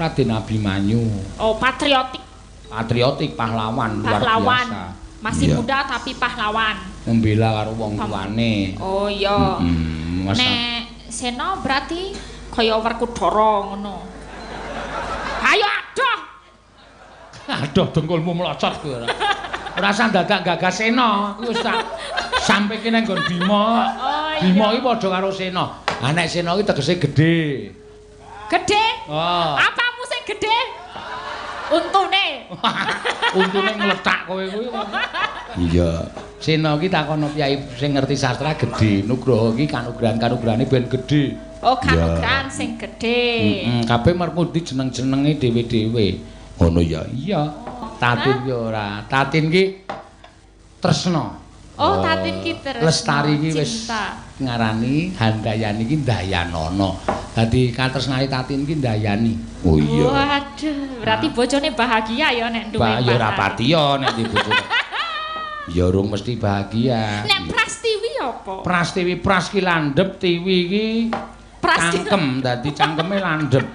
Raden Abimanyu. Oh, patriotik. Patriotik, pahlawan, luar biasa. Masih muda tapi pahlawan. Membela karo wong tuane. Oh iya. Nek Sena berarti kaya Werkudara ngono. Ayo adoh. Adoh dengkulmu mlocot kowe ora. Ora usah dadak gagas Sena, kuwi wis tak sampe kene nggon Bima. Oh, iya. Bima iki padha karo Sena. Ha nek Sena iki tegese gedhe. Gedhe? Oh. Apamu sing gedhe? Untune. Untune ngletak kowe kuwi. Iya. Sena iki takono piyai sing ngerti sastra gedhe. Nugroho iki kanugrahan-kanugrahane ben gedhe. Oh, kanugrahan sing gedhe. Heeh, kabeh merkundi jeneng-jenenge dhewe-dhewe. Ngono ya. Iya. Tatin ki ora. Tatin ki tresna. Oh, Tatin ki tresna. Lestari ki wis ngarani Handayani ki Ndayanana. Dadi katresnane Tatin ki Ndayani. Oh iya. Waduh, berarti bojone bahagia ya nek duwe. Bah ya ora patiya nek di bojo. Ya urung mesti bahagia. Nek Prastiwi apa? Prastiwi pras ki landhep, tiwi ki cangkem, dadi cangkeme landhep.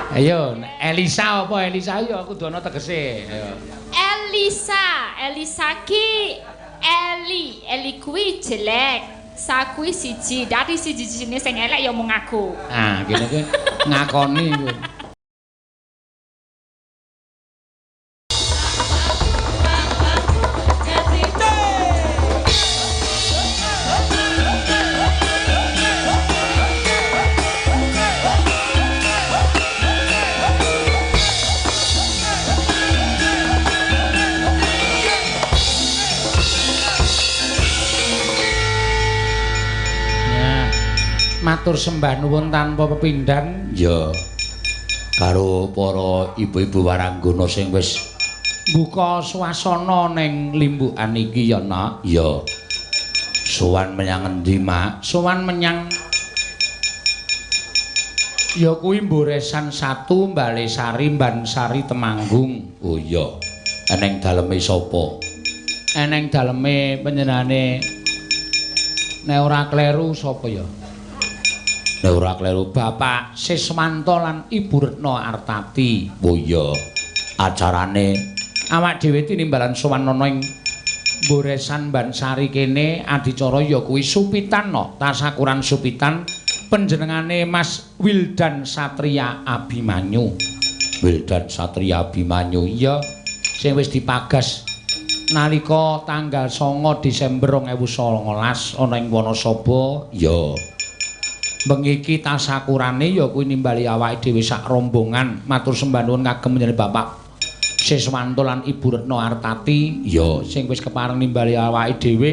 Ayo, Elisa apa Elisa ya aku dono tegese. Ayo. Elisa, Elisa ki Eli, Eli kuwi jelek. Sa kuwi siji, dadi siji-sijine sing elek ya mung aku. Ah, kene kuwi ngakoni kuwi. Matur sembah nuwun tanpa pepindhan ya karo para ibu-ibu waranggana sing wis mbuka swasana ning limbukan iki ya nak. Ya sowan menyang endi mak? Sowan menyang ya kuwi Mboresan 1 Balesari Bansari Temanggung. Oh iya. Eneng daleme sapa? Eneng daleme panjenengane nek ora kleru sapa ya? Nek ora kleru Bapak Siswanto lan Ibu Retno Artati. Oh iya. Acarane awak dhewe tinimbalan sowan ana ing Mboresan Bansari kene adicara ya kuwi supitan no, tasakuran supitan panjenengane Mas Wildan Satria Abimanyu. Wildan Satria Abimanyu iya sing wis dipagas nalika tanggal 9 Desember 2019 ana ing Wonosobo. Ya. Bengi iki tasakurane ya kuwi nimbali awake dhewe sak rombongan matur sembah nuwun kagem panjenengan Bapak Siswanto lan Ibu Retno Artati ya sing wis kepareng nimbali awake dhewe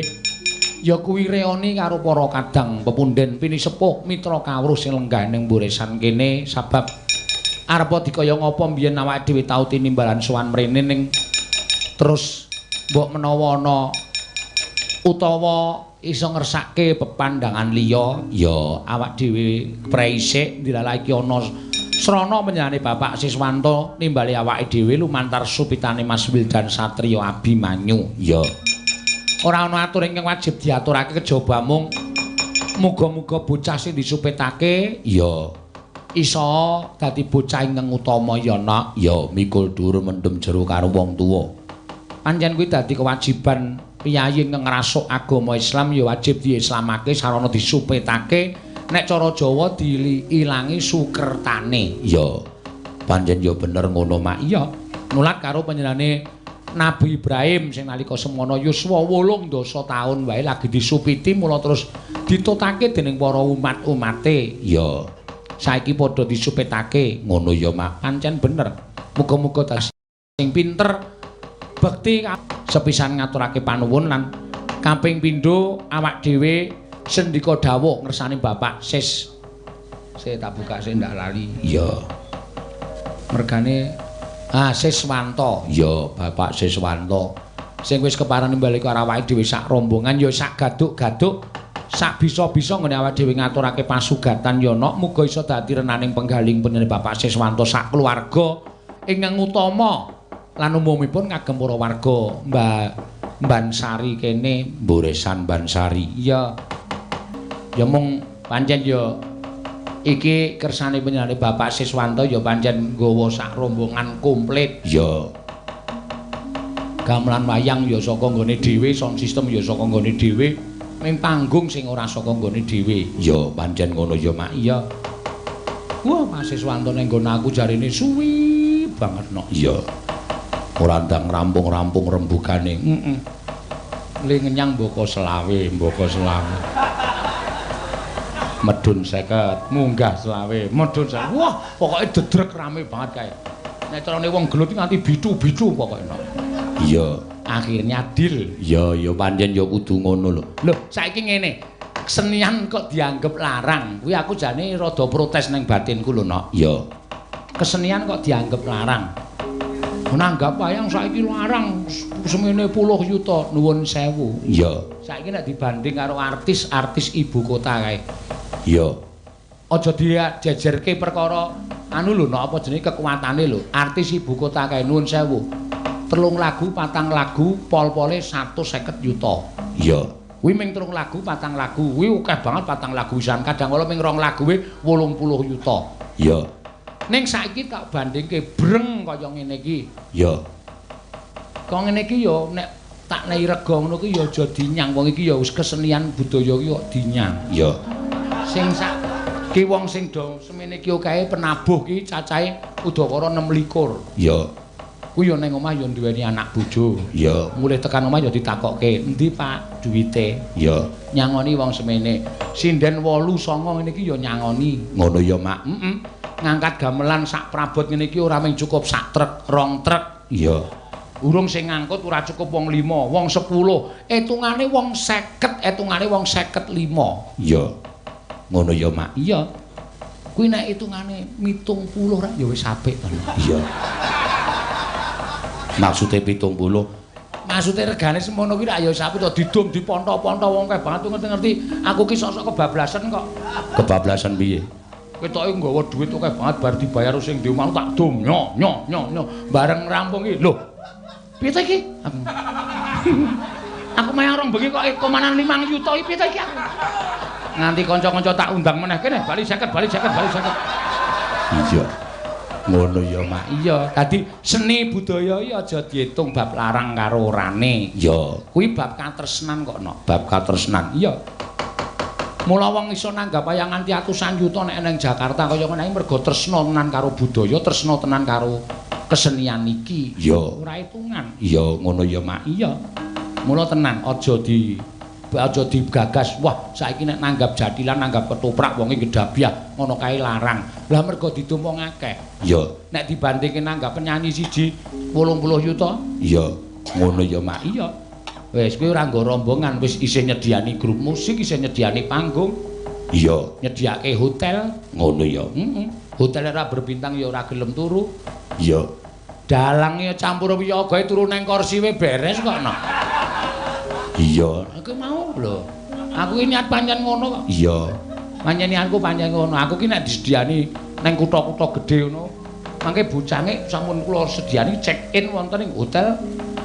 ya kuwi reoni karo para kadang pepunden pinisepuh mitra kawruh sing lenggah ning Mboresan kene sabab arepa dikaya ngapa mbiyen awake dhewe tau tinimbalan sowan mrene ning terus mbok menawa ana utawa iso ngersake pepandangan liya ya awak dhewe preisik ndilalah iki ana srana panjenengane Bapak Siswanto nimbali awake dhewe lumantar supitane Mas Wildan Satria Abimanyu. Ya ora ana atur ingkang wajib diaturake kejaba mung muga-muga bocah sing disupitake ya iso dadi bocah ingkang utama ya nak. Ya mikul dhuwur mendem jero karo wong tuwa. Pancen kuwi dadi kewajiban piyayi ingkang ngrasuk agama Islam ya wajib diislamake sarana disupitake nek cara Jawa diilangi sukertane. Ya pancen ya bener ngono mak. Iya nulat karo panjenengane Nabi Ibrahim sing nalika semono yuswa 80 taun wae lagi disupiti mula terus ditutake dening para umat-umate. Ya saiki padha disupitake ngono ya mak. Pancen bener muga-muga dadi sing pinter bekti sepisan ngaturake panuwun lan kaping pindho awak dhewe sendika dawuh ngersani Bapak Sis. Sik tak buka sik ndak lali. Iya. Mergane Siswanto. Iya, Bapak Siswanto. Sing wis kepareng nimbali karo awake dhewe sak rombongan ya sak gaduk-gaduk sak bisa-bisa nggone awake dhewe ngaturake pasugatan ya nok muga iso dadi renaning penggaling panjenengan Bapak Siswanto sak keluarga ingkang utama lan umumipun kagem para warga Bansari kene Mboresan Bansari. Iya. Ya mung pancen ya Iki kersane panjenengane Bapak Siswanto ya pancen nggawa sak rombongan komplit. Iya. Gamelan wayang ya saka nggone dhewe, sound system ya saka nggone dhewe, ning panggung sing ora saka nggone dhewe. Ya pancen ngono ya, Mak. Iya. Wah, Pak Siswanto ning nggon aku jarine suwi banget nok. Iya. Ora ndang rampung-rampung rembugane. Heeh. Le ngenyang mboko selawe, mboko selawe. Medun 50, munggah selawe, medun 50. Wah, pokoke dedrek rame banget kae. Nek carane wong gelut nganti bicu-bicu pokoke nok. Iya, akhirnya deal. Iya, ya pancen ya kudu ngono lho. Lho, saiki ngene. Kesenian kok dianggep larang. Kuwi aku jane rada protes ning batinku lho, Nok. Iya. Kesenian kok dianggep larang. Nanggap wayang saiki larang semene puluh yuta, nuwun sewu. Iya. Saiki nek dibanding karo artis-artis ibu kota kae. Iya. Aja dijejerke perkara anu lho, Nok, apa jenenge kekuatane lho. Artis ibu kota kae nuwun sewu. 3 lagu, 4 lagu, pol-pole 150 yuta. Iya. Kuwi ming 3 lagu, 4 lagu. Kuwi akeh banget 4 lagu wisan. Kadang kala ming 2 lagu kuwi 80 yuta. Iya. Ning saiki tak bandingke breng kaya ngene iki. Iya. Kaya ngene iki ya nek tak nei rega ngono ki ya aja dinyang. Wong iki ya wis kesenian budaya iki kok dinyang. Iya. Sing sak ki wong sing do semene iki akeh penabuh ki cacahe udakara 26. Iya. Kuwi ya ning omah ya duweni anak bojo. Iya. Mulih tekan omah ya ditakokke, "Endi Pak duwite?" Iya. Nyangoni wong semene. Sinden 8 9 ngene iki ya nyangoni. Ngono ya, Mak. Heeh. Ngangkat gamelan sak prabot ngene iki ora mung cukup sak truk, 2 truk. Iya. Urung sing ngangkut ora cukup wong 5, wong 10. Etungane wong 50, etungane wong 55. Iya. Ngono ya, Mak. Iya. Kuwi nek hitungane 70 ra ya wis apik to. Iya. Maksude 70. Maksude regane semono kuwi rak ya wis apik to, didum diponto-ponto wong akeh banget ngerti-ngerti. Aku ki sok-sok kebablasan kok. Kebablasan piye? Ketoke nggawa duit akeh banget bar dibayar sing di omah tak dum nyo nyo nyo nyo bareng rampung iki. Lho. Piye ta iki? Aku mayang rong bengi kok komanan 5 yuta iki piye ta iki aku? Nganti kanca-kanca tak undang meneh kene bali 50 bali 50 bali 50. Iya. Ngono ya, Mak. Iya, dadi seni budaya iki aja diitung bab larang karo orane. Iya, kuwi bab katresnan kok, Nok. Bab katresnan. Iya. Mula wong iso nanggap wayang nganti atusan yuta nek nang Jakarta kaya ngene iki mergo tresna tenan karo budaya, tresna tenan karo kesenian iki. Iya. Ora hitungan. Iya, ngono ya, Mak. Iya. Mula tenan aja digagas. Wah, saiki nek nanggap jathilan, nanggap ketoprak wonge gedabyah, ngono kae larang. Lah mergo didum wong akeh. Iya. Nek dibandingke nanggap penyanyi siji 80 yuta. Iya. Ngono ya, Mak. Iya. Wis kuwi ora nggo rombongan, wis isih nyediani grup musik, isih nyediani panggung. Iya. Nyediake hotel. Ngono ya. Heeh. Hotel ora berbintang ya ora gelem turu. Iya. Dalang ya campur wiyagae turu nang kursi we beres kok, Nok. Iya. Aku mau lho. Aku iki niat pancen ngono kok. Iya. Pancen niatku pancen ngono. Aku ki nek disediani nang kutha-kutha gedhe ngono, mangke bocange sampun kula sediani check in wonten ing hotel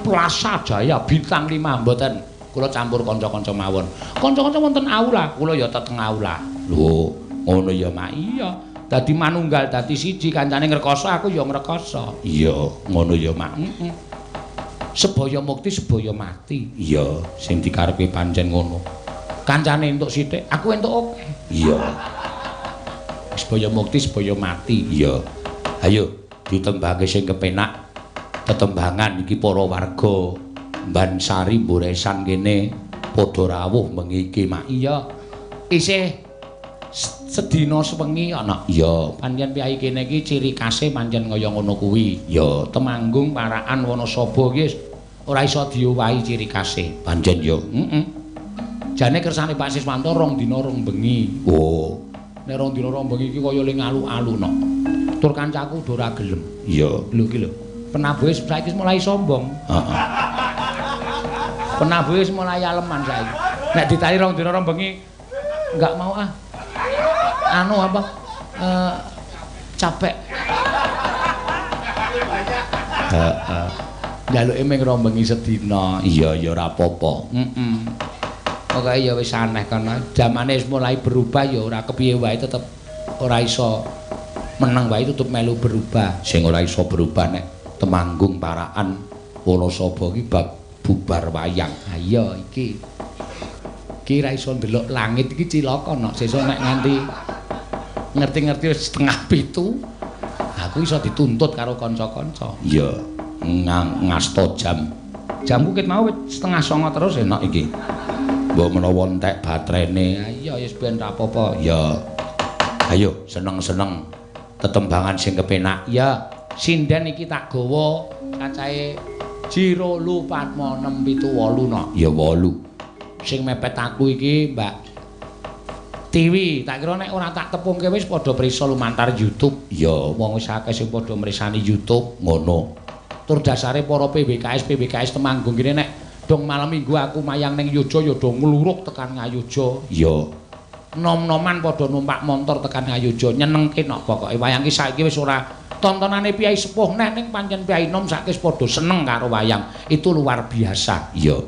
Plaza Jaya bintang 5 mboten. Kula campur kanca-kanca mawon. Kanca-kanca wonten aula, kula ya teteng aula. Lho, ngono ya, Mak. Iya. Dadi manunggal dadi siji, kancane ngrekoso aku ya ngrekoso. Iya, ngono ya, Mak. Heeh. Sebaya mukti sebaya mati. Iya, sing dikarepe pancen ngono. Kancane entuk sithik, aku entuk akeh. Iya. Sebaya mukti sebaya mati. Iya. Ayo ditembangke sing kepenak. Tetembangan iki para warga Bansari Mboresan kene padha rawuh wengi iki, Mak. Iya. Isih sedina sewengi ana. Iya, pancen piyai kene iki ciri khase pancen kaya ngono kuwi. Ya, Temanggung, Parakan, Wonosobo iki ora iso diowahi ciri khase. Pancen ya. Heeh. Jane kersane Pak Siswanto 2 dina 2 bengi. Oh. Nek 2 dina 2 bengi iki kaya le ngalu-alu nok. Tur kancaku udah ora gelem. Iya, lho iki lho. Penabuhe saiki mulai sombong. Heeh. Penabuhe mulai aleman saiki. Nek ditari 2 dina 2 bengi enggak mau ah. Anu apa? Capek. Heeh. Njaluke ming 2 bengi sedina. Iya, ya ora apa-apa. Heeh. Pokoke ya wis aneh kana. Jamane wis mulai berubah ya ora kepiye wae tetep ora iso meneng wae tutup melu berubah. Sing ora iso berubah nek Temanggung Parakan Wonosobo iki bab bubar wayang. Ha iya iki. Iki ra iso ndelok langit iki cilaka nok sesuk nek nganti ngerti-ngerti wis 6:30 aku iso dituntut karo kanca-kanca. Iya, ngasto jam. Jamku ket mau wis 8:30 terus enak iki. Mbok menawa entek baterene. Ha iya wis ben ra apa-apa. Ya. Ayo seneng-seneng tetembangan sing kepenak. Ya, sinden iki tak gawa cacahe 1 2 4 6 7 8 no. Ya 8. Sing mepet aku iki Mbak Tiwi, tak kira nek ora tak tepungke wis padha prisa lumantar YouTube. Ya, wong wis akeh sing padha mrisani YouTube ngono. Tur dasare para PWKS Temanggung kene nek dong malam Minggu aku mayang ning Yojo ya do ngluruk tekan Ngayogya. Ya. Nom-noman padha numpak montor tekan Ngayogya, nyenengke nok pokoke wayang ki saiki wis ora tontonane piyai sepuh neh ning pancen piyai nom saiki wis padha seneng karo wayang. Itu luar biasa. Iya.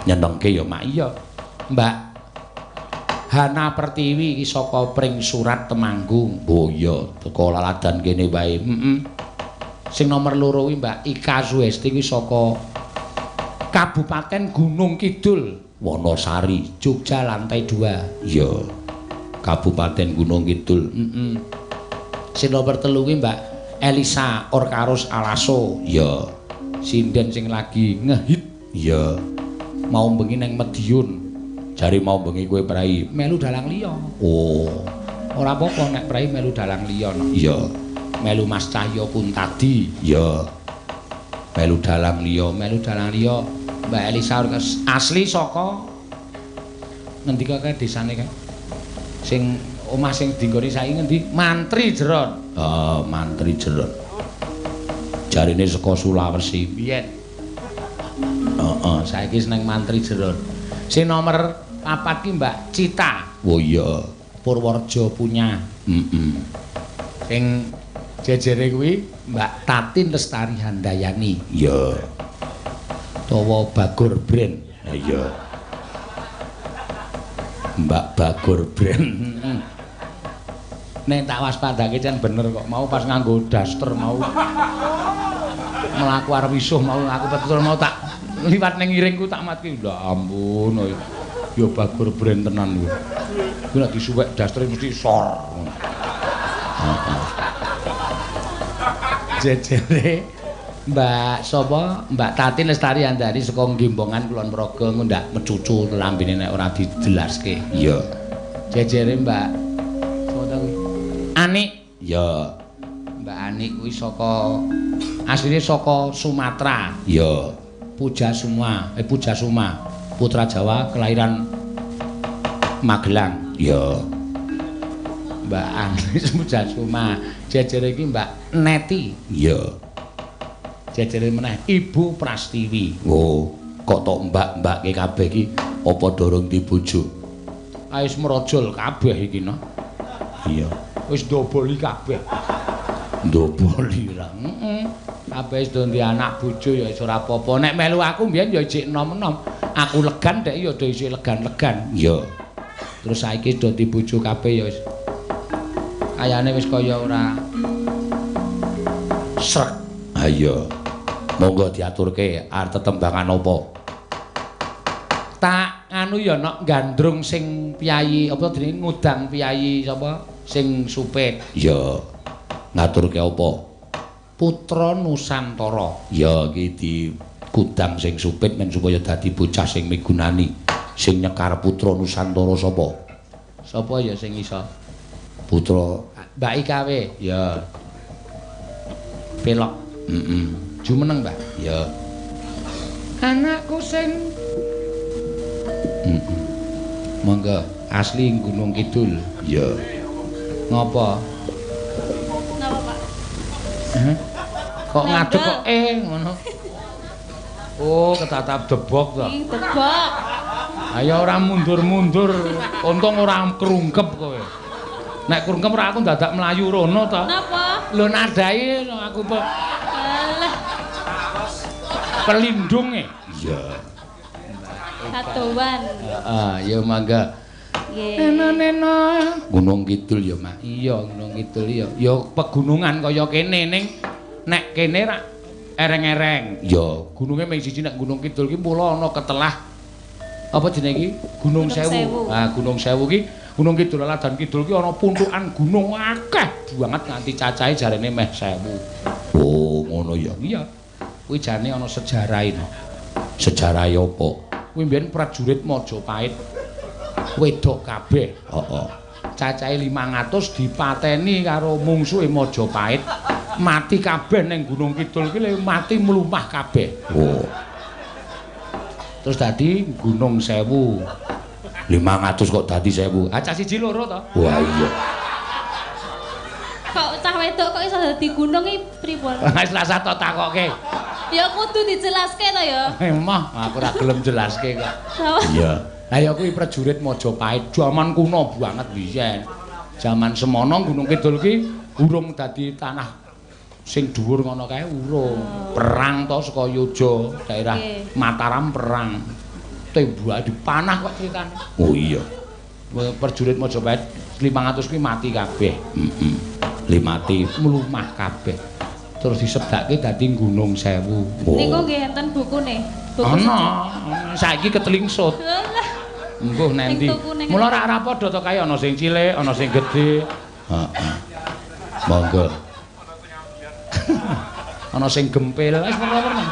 Nyenengke ya, Mak. Iya. Mbak Hana Pertiwi iki saka Pring Surat Temanggung. Oh iya, teko laladan kene wae. Heeh. Sing nomor 2 kuwi Mbak Ika Suhesti kuwi saka Kabupaten Gunung Kidul, Wonosari, Jogja lantai 2. Iya. Kabupaten Gunung Kidul. Heeh. Sing nomor 3 kuwi Mbak Elisa Orkarus Alaso. Iya. Sinden sing lagi ngehit. Iya. Mau bengi nang Madiun. Jare mau bengi kowe prei melu dalang liya. Oh. Ora apa-apa nek prei melu dalang liya no. Iya. Melu Mas Cahyo Kuntadi. Iya. Melu dalang liya, melu dalang liya. Mbak Elisa asli saka ngendi kae desane kae? Sing omah sing dinggoni saiki ngendi? Mantri Jeron. Oh, Mantri Jeron. Jarine saka Sulawesi. Biyen. Heeh, saiki seneng Mantri Jeron. Sing nomor 4 ki Mbak Cita. Oh iya, Purworejo punya. Heeh. Sing jejere kuwi Mbak Tatin Lestari Handayani. Iya. Tawa Bagor Brand. Iya. Mbak Bagor Brand. Nek tak waspadake jan bener kok. Mau pas nganggo daster mau mlaku arep wisuh mau aku betul mau tak liwat ning ngiringku tak mati. Lah ampun ya Bagor Brand tenan kuwi. Kuwi nek disuwek dastere mesti sor. Jejere Mbak sapa? Mbak Tatin Lestari Handayani saka Gimbongan Kulon Progo ngundak mecucu lambene nek ora dijelaske. Iya. Jejere Mbak sapa ta kuwi? Anik. Iya. Mbak Anik kuwi saka asline saka Sumatera. Iya. Puja Suma, Puja Suma, putra Jawa kelahiran Magelang. Iya. Mbak Anik Puja Suma, jejere iki Mbak Neti. Iya. Jejere meneh Ibu Prastiwi. Oh, kok tok mbak-mbake kabeh iki apa durung dibojo? Ayo wis merojol kabeh iki no. Iya. Wis ndoboli kabeh. Ndoboli ra. Heeh. Kabeh wis do ndek anak bojo ya wis ora apa-apa. Nek melu aku mbiyen ya isih enom-enom. Aku legan dek ya do isih legan-legan. Iya. Terus saiki do dibojo kabeh ya wis. Kayane wis kaya ora srek. Ha iya. Monggo diaturke arep tetembangan apa? Tak anu ya nok gandrung sing piyayi apa jenenge ngudang piyayi sapa sing supit. Iya. Ngaturke apa? Putra Nusantara. Ya iki dikudang sing supit men supaya dadi bocah sing migunani. Sing nyekar Putra Nusantara sapa? Sapa ya sing iso? Putra Mbak Ika we. Ya. Pelok. Heeh. Jumeneng, Mbak. Ya. Anakku sing heeh. Monggo asli Gunung Kidul. Ya. Ngopo? Napa, Pak? Hah? Kok ngadeg kok ngono. Oh, ketatap debok to. Debok. Ayo ora mundur-mundur, untung ora krungkep kowe. Nek krungkep ora aku dadak mlayu rono to. Napa? Lho nadai aku pe Alah. Pelindunge. Iya. Katuan. Heeh, ya mangga. Nggih. Nena-nena. Gunung Kidul ya, Mak. Iya, Gunung Kidul ya. Ya pegunungan kaya kene ning nek kene rak ereng-ereng. Ya, gununge mung siji nek Gunung Kidul ki mula ana ketelah apa jenenge iki? Gunung Sewu. Ah, Gunung Sewu ki Gunung Kidul Ladan Kidul ki ana puntukan gunung akeh banget nganti cacahe jarene meh 1000. Oh, ngono ya. Iya. Kuwi jane ana sejarahe no. Sejarahe apa? Kuwi mbiyen prajurit Majapahit wedok kabeh. Heeh. Cacahe 500 dipateni karo mungsuhe Majapahit. Mati kabeh ning Gunung Kidul ki mati mlumah kabeh. Oh. Terus dadi Gunung Sewu. 500 kok dadi 1000. Ah cah siji loro to? Wah iya. Kok cah wedok kok iso dadi gunung iki pripun? Wis rasah tok takoke. Ya kudu dijelaske to ya. Emah, aku ora gelem jelaske kok. Iya. Lah ya kuwi prajurit Majapahit jaman kuno banget biyen. Jaman semono Gunung Kidul ki urung dadi tanah sing dhuwur ngono kae urung. Perang to saka Yojo, daerah Mataram perang. Tembak dipanah kok ceritane. Oh iya. Prajurit Majapahit 500 kuwi mati kabeh. Heeh. Mati mlumah kabeh. Terus disebakke dadi Gunung Sewu. Oh. Niku nggih enten bukune. Buku ana. Saiki ketelingsut. Engko nanti. Mula ora ora padha to kae ana sing cilik, ana sing gedhe. Heeh. Monggo. Ana sing gempil, wis werna-werna.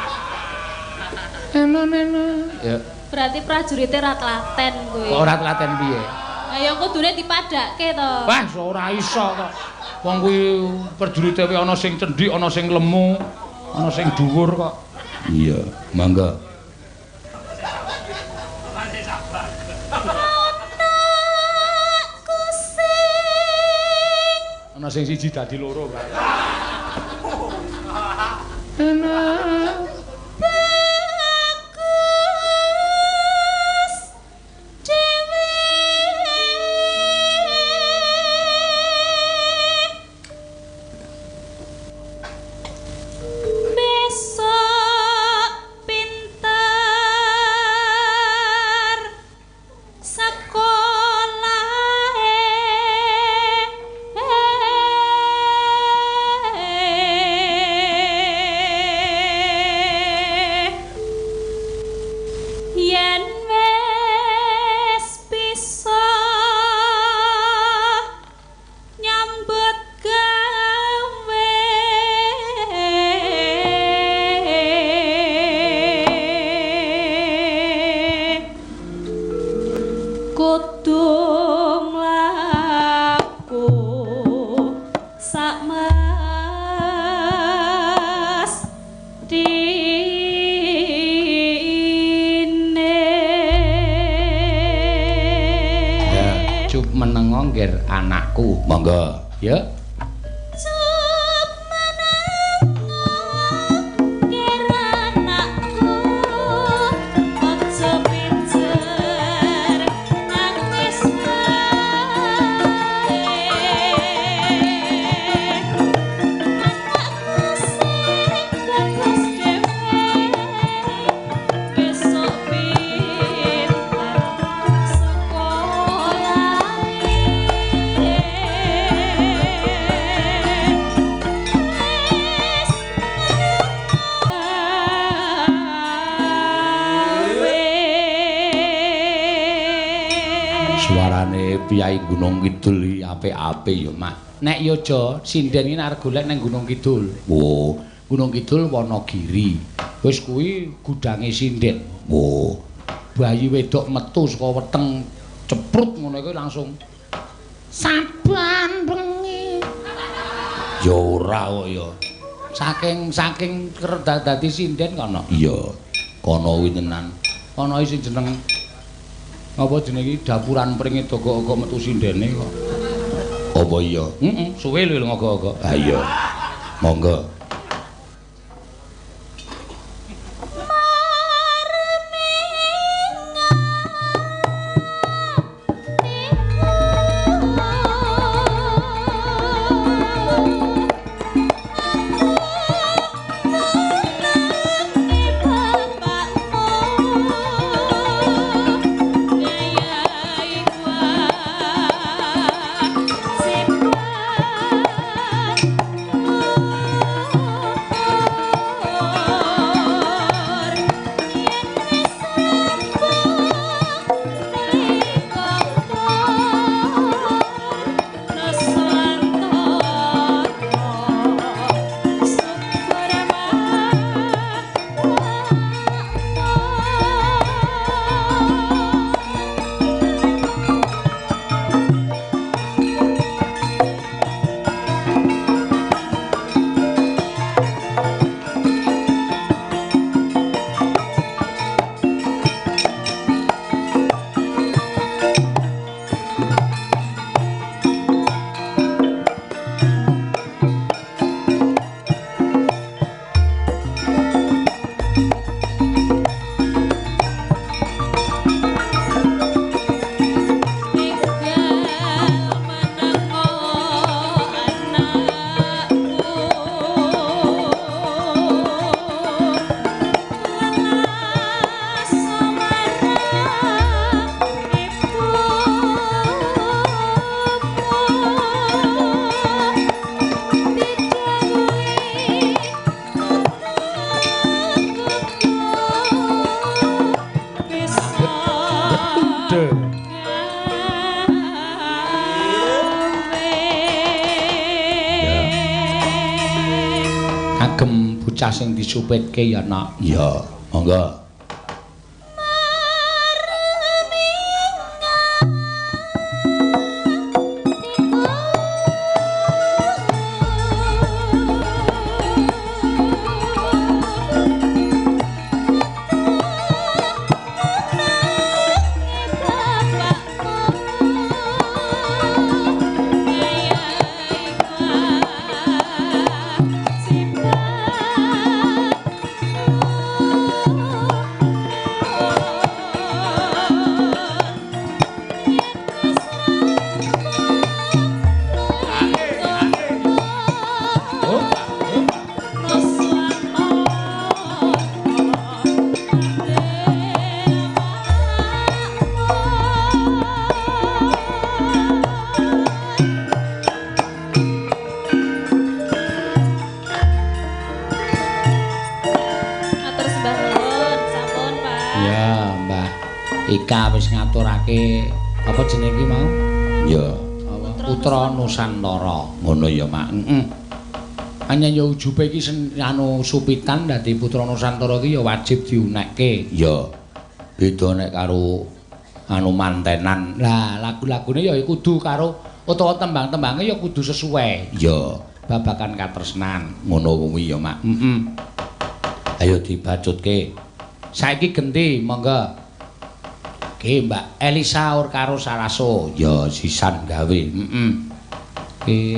Eno-eno. Ya. Berarti prajurite ora telaten kuwi. Kok ora telaten piye? Lah ya kudune dipadhakke to. Wah, ora iso kok. Wong kuwi prajurite kuwi ana sing cendhik, ana sing lemu, ana sing dhuwur kok. Iya, mangga. Ana sing siji dadi loro, Pak. Ana bagus dhewe. Besok pinter sekolahe. Yen wis bisa nyambut gawe kudu mlaku sak mestine. Ya, cup menengo ngger anakku. Monggo. Ya. Cup menengo ngger anakku, aja pijer nangis wae. Anakku sing bagus dhewe, besok pinter sekolahe. Wis gawe. Suarane piyai Gunung Kidul iki apik-apik ya, Mak. Nek Yojo sinden iki arep golek nang Gunung Kidul. Oh, Gunung Kidul Wonogiri. Wis kuwi gudange sinden. Oh, bayi wedok metu saka weteng ceprut ngono iku langsung saban bengi. Ya ora kok ya. Saking dadi sinden kono. Iya. Kono kuwi tenan. Ana sing jeneng apa jenenge iki dapuran pringe dogok-ogok metu sindene kok. Apa iya? Heeh, suwe lho ngogok-ogok. Ha iya. Monggo. Bapakmu Agem bocah sing disupitke ya, Nak. Iya, monggo. Ika wis ngaturake apa jenenge iki mau? Ya, Putra Nusantara. Ngono ya, Mak. Heeh. Hanya ya ujube iki anu supitan dadi Putra Nusantara iki ya wajib diunekke. Ya. Beda nek karo anu mantenan. Lah, lagu-lagune ya kudu karo utawa tembang-tembange ya kudu sesuai. Ya, babagan katresnan. Ngono kuwi ya, Mak. Heeh. Ayo dibacutke. Saiki genti, monggo. Oke, Mbak Elisa or karo Saraso. Ya sisan gawe. Heeh. Ki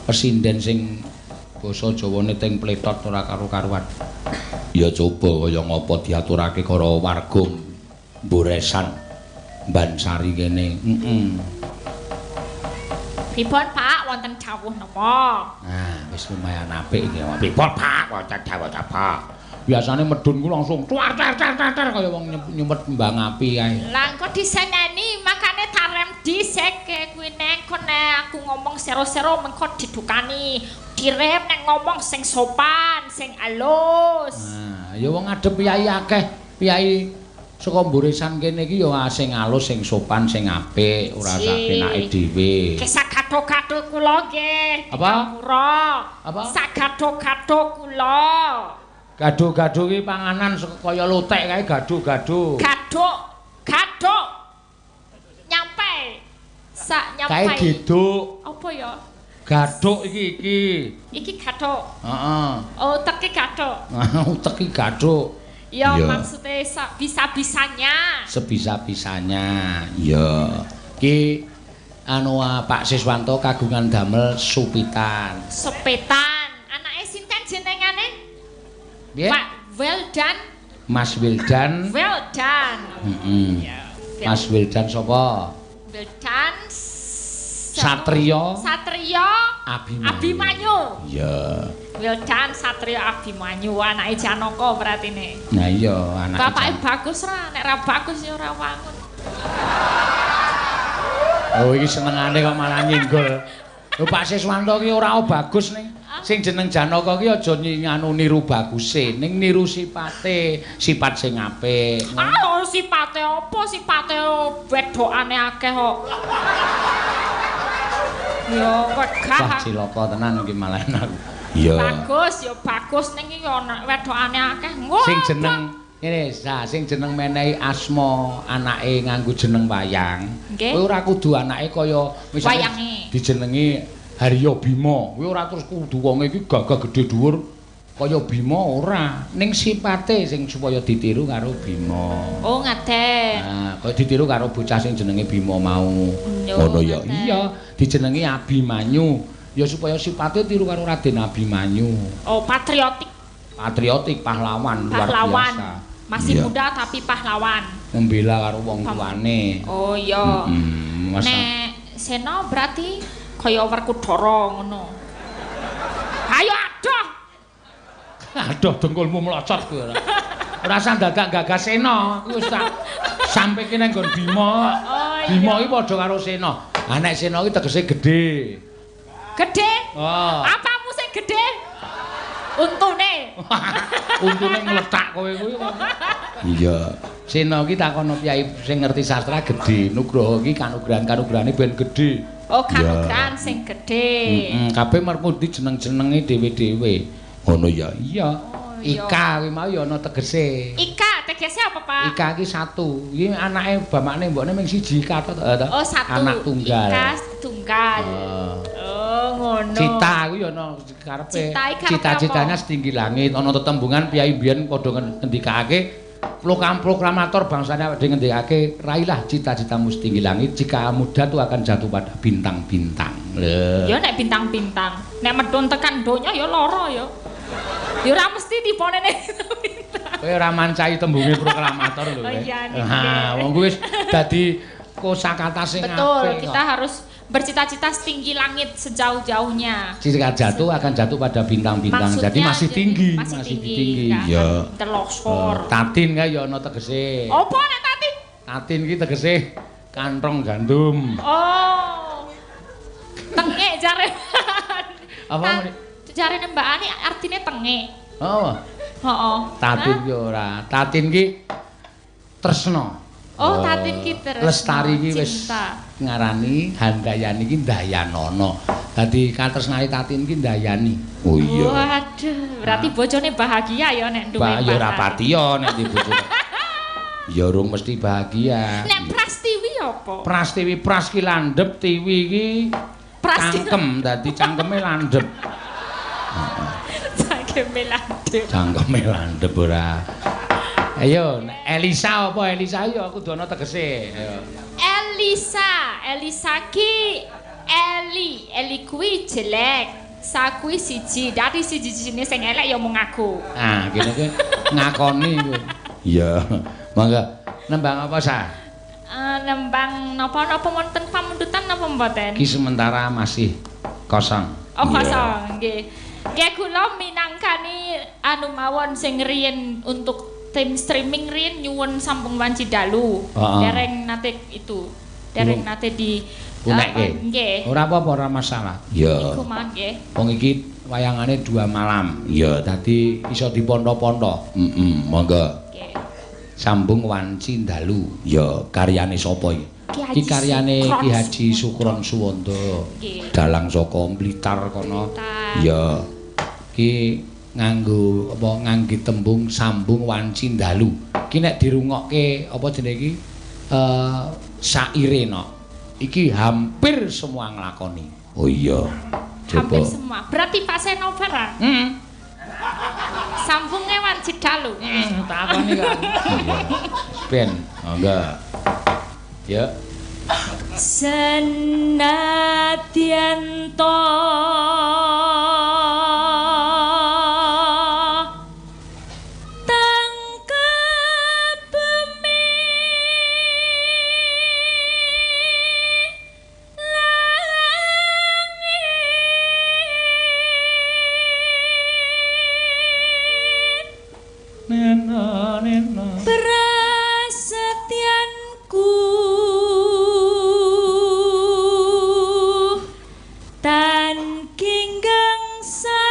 pesinden sing basa Jawane teng pletot ora karo-karuan. Ya coba kaya ngapa diaturake karo warga Mboresan Bansari kene. Heeh. Pripun, Pak, wonten dawuh napa? Nah, wis lumayan apik iki. Pripun, Pak, wonten dawuh napa? Biasane medun ku langsung tuar tar tar tar kaya wong nyumet kembang api kae. Lah engko diseneni makane tarem dhisik kuwi neng kon nek aku ngomong sero-sero mengko didukani. Direm nek ngomong sing sopan, sing alus. Nah, ya wong ngadep piyai akeh, piyai saka Mboresan kene iki ya sing alus, sing sopan, sing apik, ora sak penake dhewe. Ki sagado-gado kula nggih. Apa? Apa? Sagado-gado kula. Gado-gado ki panganan kaya lotek kae gado-gado. Gaduk, gaduk. Nyampe. Sak nyampe. Kae geduk. Apa ya? Gaduk iki iki. Iki gaduk. Heeh. Oh, utek gaduk. Utek ki gaduk. Ya maksude bisa-bisanya. Sebisa-bisanya. Ya. Ki anu Pak Siswanto kagungan damel supitan. Supitan. Anake sinten jenengane? Yeah. Pak Wildan. Mas Wildan. Wildan. Heeh. Mas Wildan sapa? Wildan Satrio. Satrio Abimanyu. Abimanyu. Iya. Wildan Satrio Abimanyu anake Janaka berarti ne. Nah iya anake. Bapake bagus ra, nek ra bagus ya ora wangun. Oh iki senengane kok malah nyenggol. Lho Pak Siswanto ki ora bagus ning. Sing jeneng Janaka ki aja nganu niru baguse, ning niru sipate, sifat sing apik. Ah, sipate apa? Sipate wedokane akeh kok. Ya wegah. Wah, cilaka tenan iki malah aku. Iya. Bagus, ya bagus ning iki ana wedokane akeh. Sing jeneng ngene, sing jeneng menehi asma anake nganggo jeneng wayang. Kowe ora kudu anake kaya misale dijenengi Haryo Bima, kuwi ora terus kudu wong iki gagah gedhe dhuwur kaya Bima ora, ning sipate sing supaya ditiru karo Bima. Oh, ngaten. Nah, kaya ditiru karo bocah sing jenenge Bima mau. Ngono ya. Iya, dijenengi Abimanyu. Ya supaya sipate tiru karo Raden Abimanyu. Oh, patriotik. Patriotik, pahlawan, luar biasa. Masih muda tapi pahlawan. Membela karo wong tuane. Oh iya. Nek Sena berarti kaya Werkudara ngono. Ayo adoh. Adoh dengkulmu mlocot kuwi ora. Ora usah dadak gagas Sena, kuwi wis tak sampe kene nggon Bima. Oh, iya. Bima iki padha karo Sena. Ha nek Sena iki tegese gedhe. Gedhe? Oh. Apamu sing gedhe? Untune. Untune ngletak kowe kuwi kok. Iya. Sena iki takono piyai sing ngerti sastra gedhe. Nugroho iki kanugrahan-kanugrahane ben gedhe. Oh, kanugrahan sing gedhe. Heeh, kabeh merpundi jeneng-jenenge dhewe-dhewe. Ngono ya. Iya. Oh, iya. Ika kuwi mau ya ana tegese. Ika tegese apa, Pak? Ika iki satu. Iki anake bapakne mbokne mung siji Ika to. Oh, satu. Anak tunggal. Ika tunggal. Oh, ngono. Cita kuwi ya ana karepe. Cita-citanya setinggi langit. Ana tetembungan piyai mbiyen padha ngendikake proklamator bangsane awake dhewe ngendikake raihlah cita-citamu setinggi langit, jika muda tuh akan jatuh pada bintang-bintang. Lho. Ya nek bintang-bintang, nek medhun tekan donya ya lara ya. Ya ora mesti tipone nek bintang. Kowe ora mancai tembunge proklamator lho. Oh iya niki. Ha, wong kuwi wis dadi kosakata sing apik. Betul, kita harus bercita-cita setinggi langit sejauh-jauhnya. Jika jatuh akan jatuh pada bintang-bintang. Jadi masih tinggi, masih tinggi. Ya. Telosor. Tatin kae ya ana tegese. Apa nek tatin? Tatin ki tegese kantong gandum. Oh. Tengek jare. Apa? Jarene Mbak Ani artine tengek. Oh. Heeh. Tatin ki ora. Tatin ki tresna. Oh, tatin ki tresna. Lestari ki wis ngarani Handayani ki Ndayanana. Dadi katresnane Tatin ki Ndayani. Oh iya. Waduh, berarti bojone bahagia ya nek duwe. Bah ya ora patiya nek di bojone. Ya urung mesti bahagia. Nek Prastiwi apa? Prastiwi pras ki landhep, tiwi ki cangkem, dadi cangkeme landhep. Cangkeme landhep. Cangkeme landhep ora. Ayo, Elisa apa Elisa ya kudu ana tegese. Ayo. Elisa, Elisa ki Eli, Eli kuwi jelek. Sa kuwi siji, dadi siji-sijine sing elek ya mung aku. Ah, kene kuwi ngakoni kuwi. Iya. Mangga nembang apa, Sa? Nembang napa-napa wonten pamundutan napa mboten? Ki sementara masih kosong. Oh, kosong, nggih. Nggih kula minangkani anu mawon sing riyen untuk tim streaming riyen nyuwun sambung wanci dalu. Dereng nate itu. Dereng nate di punekke. Nggih. Ora apa-apa, ora masalah. Iya. Iku mawon nggih. Wong iki wayangane 2 malam. Iya, dadi iso diponto-ponto. Heeh, monggo. Nggih. Sambung wanci dalu. Ya, karyane sapa iki? Iki karyane Ki Haji Sukron Suwondo. Dalang saka Blitar kono. Ya. Ki nganggo apa ngangge tembung sambung wanci dalu. Ki nek dirungokke apa jenenge iki saire no. Iki hampir semua nglakoni. Oh iya. Coba. Hampir semua. Berarti Pak Seno barang. Heeh. Sambunge wanci dalu. Takoni kan. Iya. Ben, monggo. Ya. Senadyan to prasetyanku tan ginggang sarikma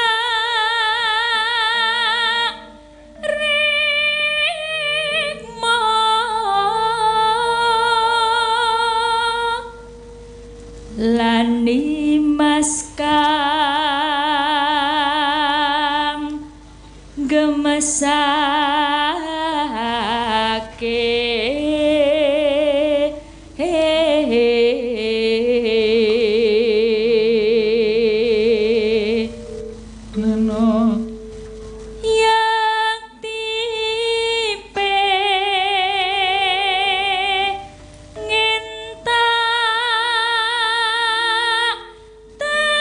lan nimas kang gemesake neno yakti pengen tak tembung.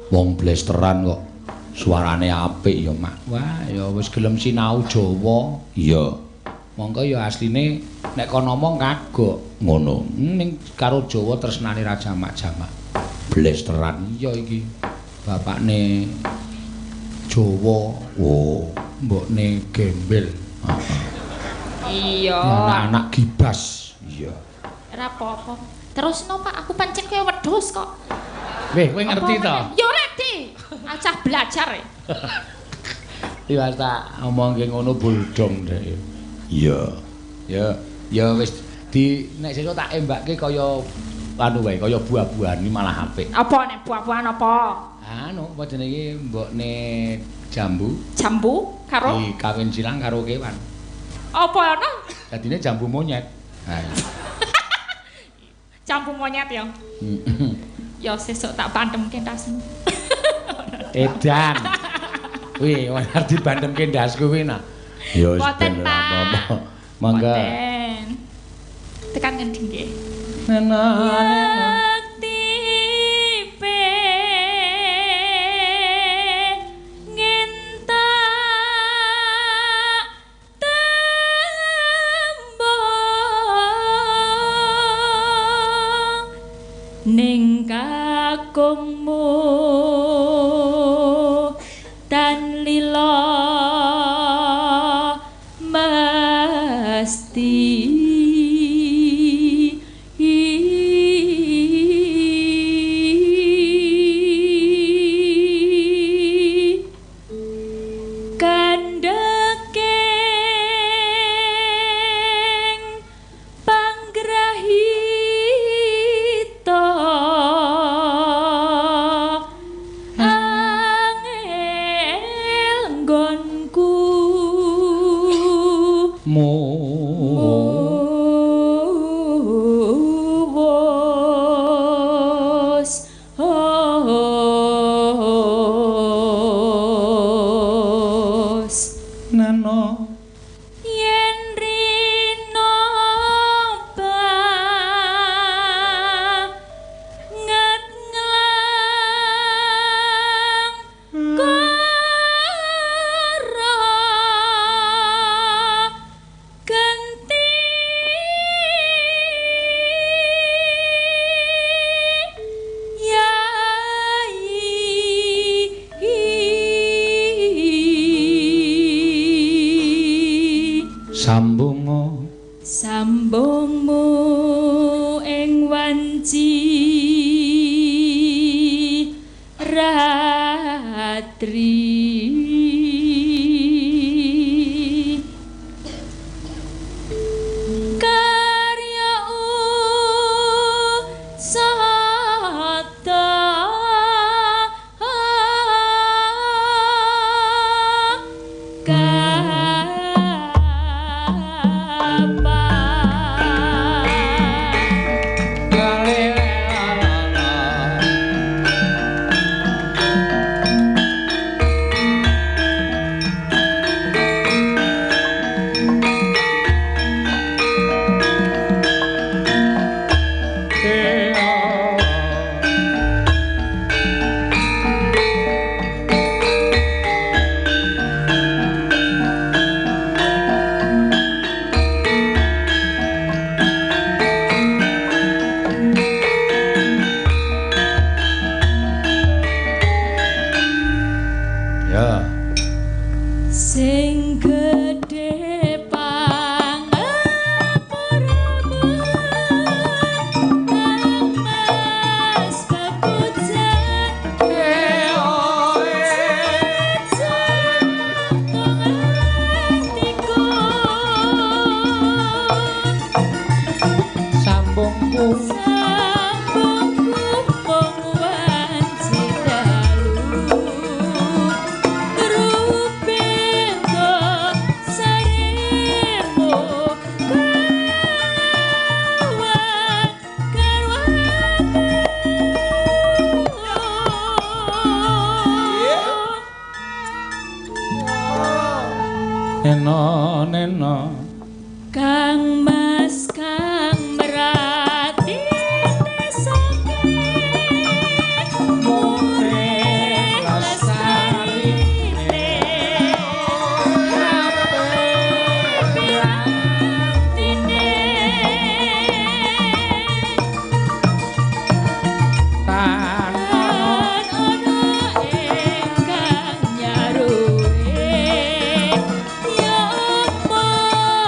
Wong blesteran kok suarane apik ya, Mak. Wah, ya wis gelem sinau Jawa. Iya. Mongko ya asline nek kono ngomong kagok ngono. Ning karo Jawa tresnane ra jamak-jamak. Blesteran iya iki. Bapakne Jawa, oh, mbokne gembel. Iya. Anak-anak gibas. Iya. Ora apa-apa. Terusno, Pak, aku pancen kaya wedhus kok. Weh, kowe ngerti to? Ya ora, Di. Acah belajar e. Iya tak omongke ngono boldong dhek. Iya. Ya, ya wis di nek sesuk tak embakke kaya anu wae, kaya buah-buahan iki malah apik. Apa nek buah-buahan apa? Anu, apa jenenge mbokne jambu? Jambu karo dikawin silang karo kewan. Apa ana? Dadine jambu monyet. Ha. Jambu monyet ya. Ya sesuk tak pandemke ndasmu. Edan. Kuwi ora dibandemke ndasku kuwi nah. Ya wis ben apa-apa. Mangga. Tekan ngendi nggih? Nena nena. Ning kakungmu tan lila mesti kandhakeng panggrahita angel nggonku muwus hos nano yen rino banget nglang kara genti yai sambunga sambungmu ing wanci ratri karya usada Ya. Sing gedhe pangapuramu Kang Mas Bapujan Sambungku Sambungku mung wanci dalu Rupinto saremu kawan karwanku. Neno neno Kang Mas Kang Merati desake murih lestarine pirantine tan tan ana ingkang nyaruhe ya mung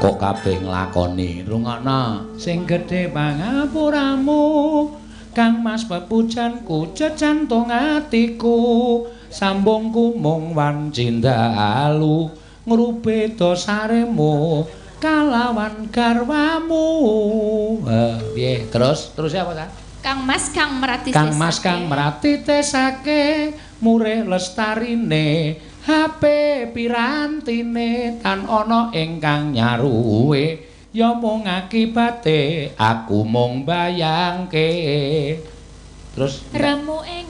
Kok kabeh nglakoni. Rungokno sing gedhe pangapuramu Kang Mas pepujanku jejantung atiku sambungku mung wanci dalu ngrupe dosaremu kalawan garwamu. Piye terus apa ta? Kang Mas kang merati Kang Mas kang merati tesake murih lestarine HP pirantine tan ana ingkang nyaruwe ya mung akibate aku mung bayangke. Terus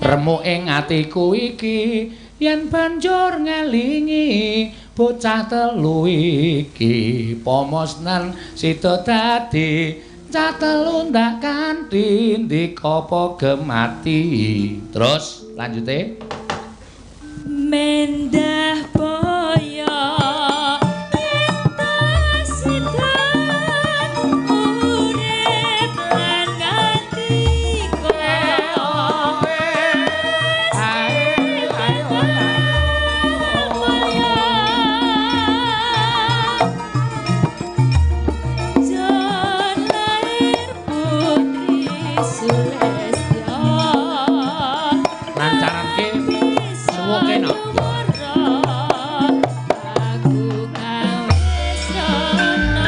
remuk ing atiku iki yen banjur ngelingi bocah telu iki pomosnan sida dadi cah telu ndak kanthi ndika apa gemati. Terus lanjute mendah boyo sidan urip lan ngatiko Jon lair putri Sulestya lancaranke suwuke no. Aku kang wis rono.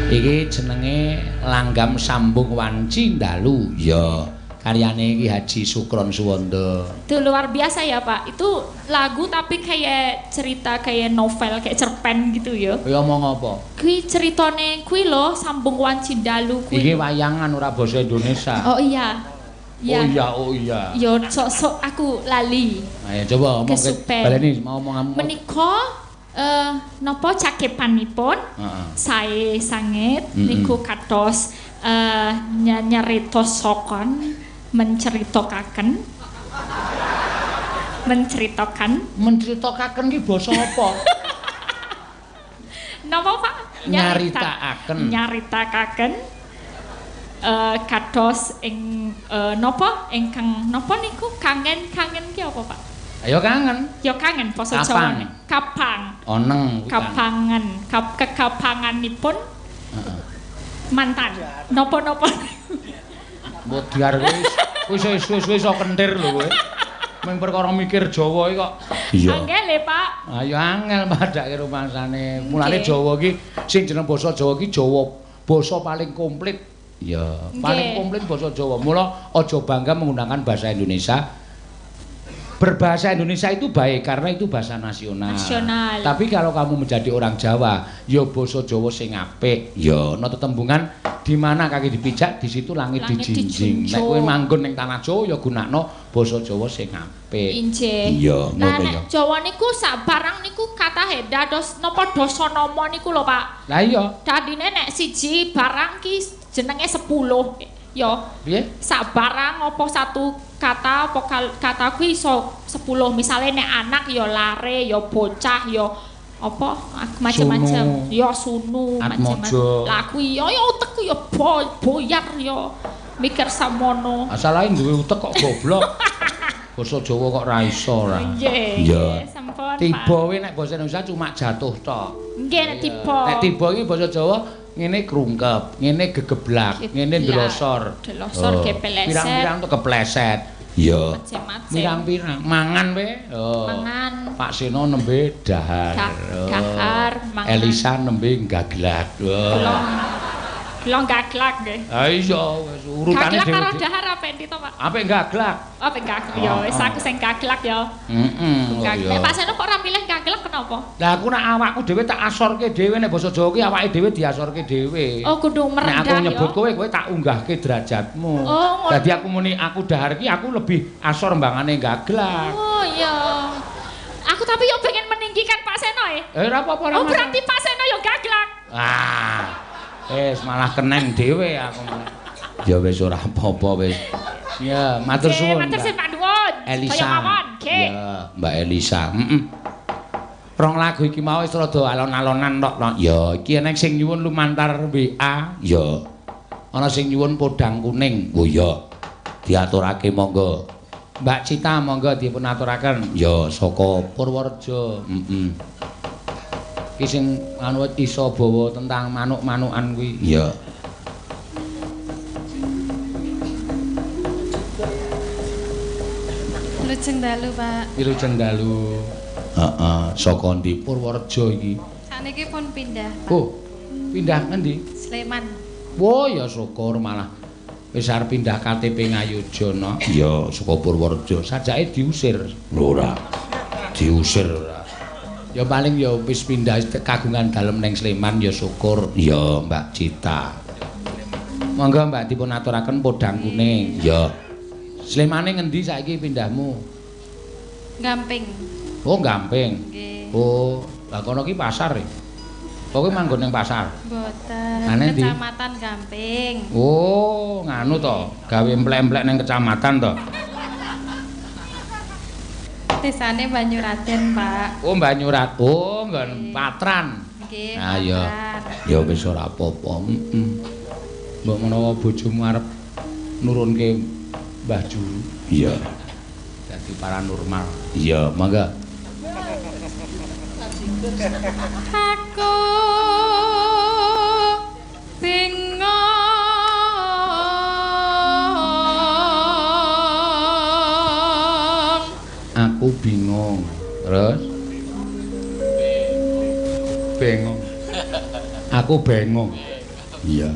Iki jenenge Langgam Sambung Wanci Dalu. Ya, karyane iki Haji Sukron Suwanda. Itu luar biasa ya, Pak. Itu lagu tapi kayak cerita, kayak novel, kayak cerpen gitu ya. Kowe omong apa? Kuwi ceritane kuwi lho Sambung Wanci Dalu kuwi. Iki wayangan ora basa Indonesia. Oh iya. Oh iya, oh iya. Yo sok-sok aku lali. Ayo coba omong Kesupen. baleni mau omong. Menika napa cakepanipun? Heeh. Sae sanget niku kados nyerita sokon menceritakan Menceritakan ki basa apa? Napa Pak? Nyaritakaken. Nyaritakaken kados ing napa ingkang napa niku kangen-kangen ki apa Pak? Ayo kangen. Ya kangen basa Jawa. Kapang. Oneng. Kapangan, kekapanganipun. Heeh. Mantan. Napa-napa. Modiar wis wis wis wis iso kentir lho kowe. Mung perkara mikir Jawa iki kok. Iya. Angel e, Pak. Ayo angel padake rumangsane. Mulane Jawa iki sing jeneng basa Jawa iki Jawa basa paling komplit. Iya, paling komplit basa Jawa. Mula aja bangga menggunakan bahasa Indonesia. Berbahasa Indonesia itu baik karena itu bahasa nasional. Nasional. Tapi kalau kamu menjadi orang Jawa, ya basa Jawa sing apik. Ya ana tetembungan di mana kaki dipijak di situ langit dijinjing. Nek kowe manggon ning tanah Jawa ya gunakno basa Jawa sing apik. Injih. Iya, Lah ngono nek ya. Jawa niku sak barang niku katahe dados napa dasanama niku lho, Pak. Lah iya. Dadine nek siji barang ki jenenge 10. Ya. Piye? Sak barang apa satu kata apa kata kuwi iso 10. Misale nek anak ya lare, ya bocah, ya apa macam-macam. Ya sunu macam-macam. Lah kuwi ya utekku ya boyar ya mikir samono. Asalahe duwe utek kok goblok. Basa Jawa kok ra iso ora. Nggih. Iya. Sampun. Tiba kuwi nek basa Indonesia cuma jatuh tok. Nggih nek tiba. Nek tiba iki basa Jawa ngene krungkep, ngene gegeblak, ngene ndelosor. Delosor kepleset. Pirang-pirang tuh kepleset. Iya. Pirang-pirang mangan we. Oh. Mangan. Pak Seno nembe dahar. Dahar mangan. Elisa nembe gaglak. Kula gaglak nggih. Ha iya wis urutane dhewe. Gaglak karo dahar apik ndi to, Pak? Apik gaglak. Apik gaglak ya wis aku sing gaglak ya. Heeh. Gaglak. Pak Seno kok ora milih gaglak kenapa? Lah aku nek awakku dhewe tak asorke dhewe nek basa Jawa ki awake dhewe diasorke dhewe. Oh kudu merendah. Nek aku nyebut kowe, kowe tak unggahke derajatmu. Oh, dadi aku muni aku dahar ki aku lebih asor mbangane gaglak. Oh iya. Aku tapi yo pengen meninggikan Pak Seno e. Ora apa-apa ora. Oh berarti Pak Seno yo gaglak. Ah. Wis malah keneng dhewe aku malah. Ya wis ora apa-apa wis. Ya, matur suwun. Matur suwun Pak Nuwun. Elisa. Kaya mawon, nggih. Ya, Mbak Elisa. Heeh. Rong lagu iki mau wis rada alon-alonan tok. Ya, iki enek sing nyuwun lumantar WA. Ya. Ana sing nyuwun podang kuning. Oh iya. Diaturake monggo. Mbak Cita monggo dipun aturaken. Ya, saka Purworejo. Heeh. Iki sing anu iso bawa tentang manuk-manukan kuwi. Iya. Wilujeng dalu, Pak. Wilujeng dalu. Heeh, saka ndi Purworejo iki? Sakniki pun pindah, Pak. Oh, pindah ngendi? Sleman. Wah, ya syukur malah wis arep pindah KTP Ngayogya. Iya, saka Purworejo. Sajake diusir. Lho ora. Diusir ora. Ya paling ya wis pindah kagungan dalem ning Sleman ya syukur. Ya Mbak Cita. Monggo Mbak dipun aturaken podang kuning. Ya. Slemane ngendi saiki pindahmu? Gamping. Oh, Gamping. Nggih. Oh, lah kono ki pasar e. Pokoke manggon ning pasar. Mboten. Kecamatan Gamping. Oh, nganu to, gawe emplek-emplek ning kecamatan to. Desane Banyuraden, Pak. Oh, Banyurat. Oh, nggon Patran. Nggih. Ah ya. Ya wis ora apa-apa. Heeh. Mbok menawa bojomu arep nurunke Mbah Juru. Iya. Dadi paranormal. Iya, mangga. Aku bingung Aku bingung. Terus? Bingung. Aku bingung. Iya.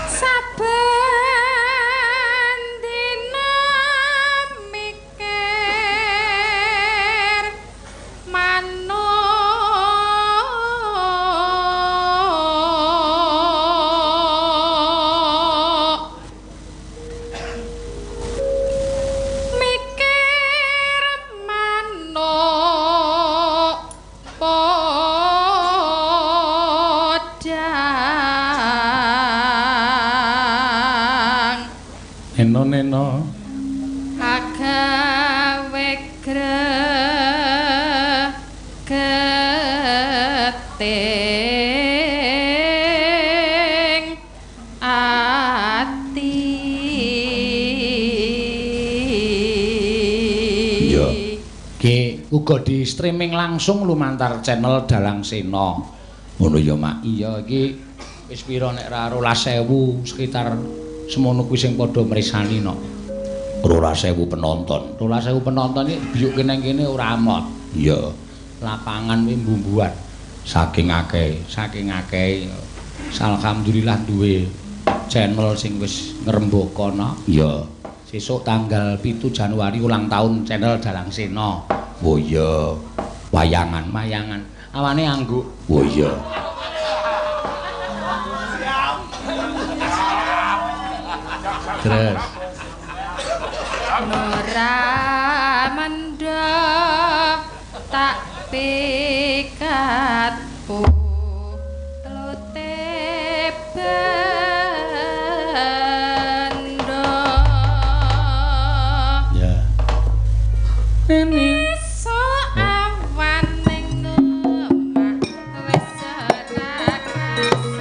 Saben dina mikir manuk mikir manuk podang Neno neno agawe gregeting ati. Iya. Ki uga di streaming langsung lumantar channel Dalang Sena. Ngono ya, Mak. Iya, iki wis pira nek ra 12.000 sekitar semono kuwi sing padha mresani no. 12.000 penonton. 12.000 penonton iki biyuke nang kene ora amot. Iya. Lapangan kuwi mbumbuan. Saking akeh, saking akeh. Alhamdulillah duwe channel sing wis ngrembaka no. Iya. Sesuk tanggal 7 Januari ulang tahun channel Dalang Sena. Oh iya. Wayangan, wayangan. Awane angguk. Oh iya. Terus ora mendha tak pikat putlute bendho. Ya. Ini esuk awan ning omah wis ora kerasa.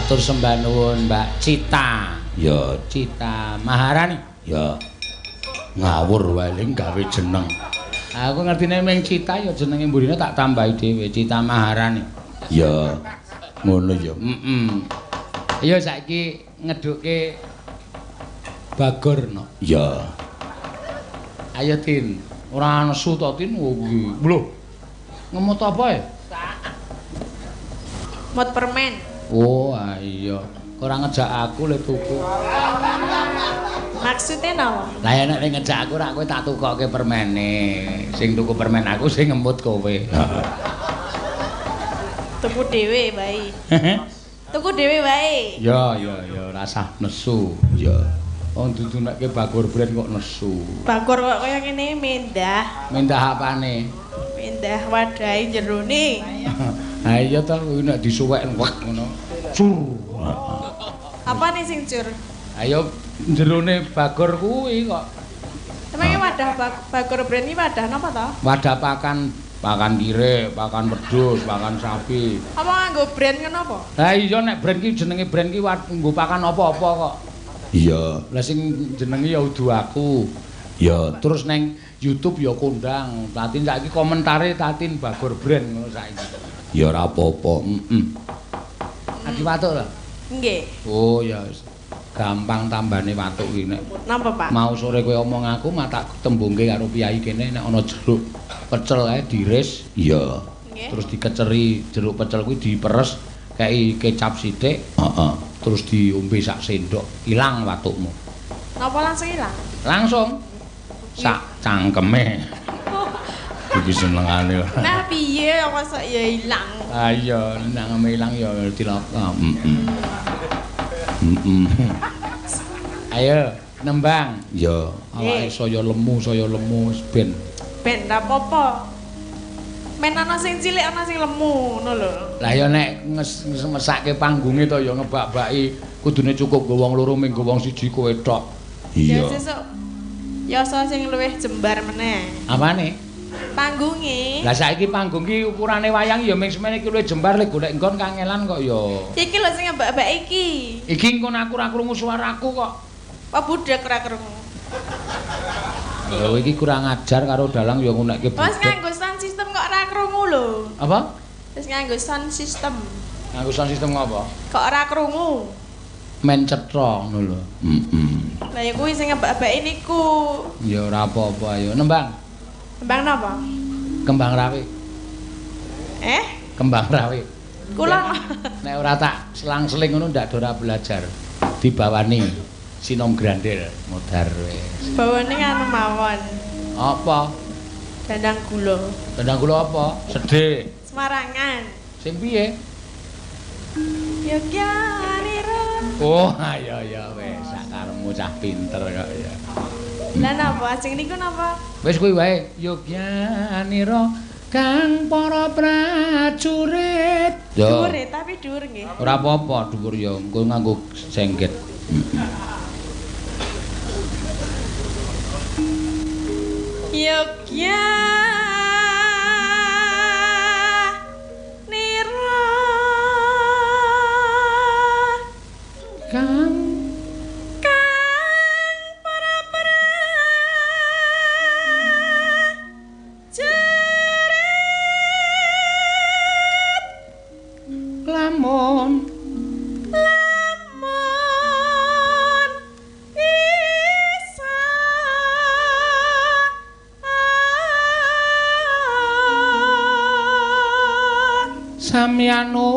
Matur sembah nuwun Mbak Cita. Ya, Cita Maharani. Ya. Ngawur wae ling gawe jeneng. Aku ngertine ming Cita ya jenenge mburine tak tambahi dhewe Cita Maharani. Ya. Ngono ya. Heeh. Ayo saiki ngedhukke Bagor no. Ya. Ayo Tin. Ora nesu to Tin kuwi. Lho. Ngemut apa ya? Mot permen. Oh, iya. Ora ngejak aku le tuku. Maksudnya napa? Lah ya nek ngejak aku rak kowe tak tukoke permene. Sing tuku permen aku sing ngemut kowe. Tuku dhewe wae. Tuku dhewe wae. Ya ya ya rasah nesu. Ya. Wong dudunekke Bagor Brand kok nesu. Bagor kok kaya ngene mendah. Mendah apane? Mendah wadahe jerone. Ha iya to kuwi nek disuwek wek ngono. Cur. Apane sing cur? Ayo jerone Bagor kuwi kok. Emangnya wadah Bagor Brand iki wadah napa to? Wadah pakan, pakan kirik, pakan wedhus, pakan sapi. Apa nganggo brand ngono apa? Lah iya nek brand ki jenenge brand ki nggo pakan apa-apa kok. Iya. Lah sing jenenge ya udu aku. Ya, terus neng YouTube ya kondang. Tatin saiki komentare Tatin Bagor Brand ngono saiki. Ya ora apa-apa. Heeh. Adi watuk lho. Nggih. Oh ya gampang tambane watuk iki nek. Napa, Pak? Mau sore kowe omong aku mah tak tembungke karo piyai kene nek ana jeruk pecel kae diris. Iya. Terus dikeceri jeruk pecel kuwi diperes kei kecap sithik. Heeh. Terus diombe sak sendok, ilang watukmu. Napa langsung ilang? Langsung. Sak cangkeme. Iki senengane. Nah piye kok ya ilang? Ah iya, nangeme ilang ya cilaka. Heeh. Heeh. Ayo nembang. Ya, awake saya lemu wis ben. Ben ra apa-apa. Men ana sing cilik ana sing lemu ngono lho. Lah ya nek mesake panggunge to ya ngebak-baki kudune cukup nggo wong loro ming nggo wong siji kowe tok. Iya. Ya sesuk ya sing luwih jembar meneh. Apane? Panggunge. Lah saiki panggung ki ukurane wayang ya ming semene iki luwih jembar lek golek nggon kangelan kok ya. Iki lho sing ngebak-bak iki. Iki engko aku ora krungu suaraku kok. Apa budhek ora krungu? Lho iki kurang ajar karo dalang ya ngunekke budhek. Wes nganggo sound system kok ora krungu lho. Apa? Wis nganggo sound system. Nganggo sound system ngopo? Kok ora krungu? Men cetha ngono lho. Heeh. Lah ya kuwi sing ngebak-baki niku. Ya ora apa-apa ayo nembang. Kembang napa? Kembang rawe. Eh? Kembang rawe. Kula nek ora tak selang-seling ngono ndak ora belajar. Dibawani Sinom Grandel modar wis. Bawane anu mawon. Apa? Dandang gula. Dandang gula apa? Sedhe. Semarangan. Sing piye? Yogyanira. Oh, ayo ya wis sakaremu cah pinter kok ya. Lah napa ajeng niku napa? Wis kuwi wae Yogyanira kang para prajurit. Dhuwur tapi dhuwur nggih. Ora apa-apa dhuwur ya engko nganggo sengget. Yogyanira kang para prajurit lamun isa samyanu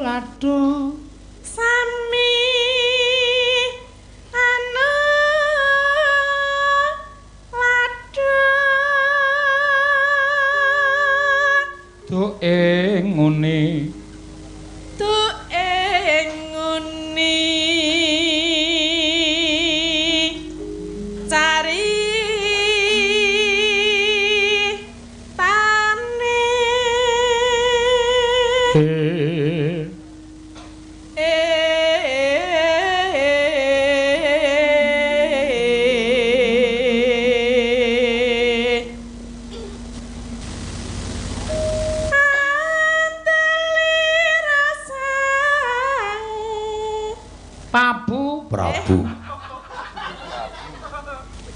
lado sami anu lado tu ing ngene tu ing ngene cari tane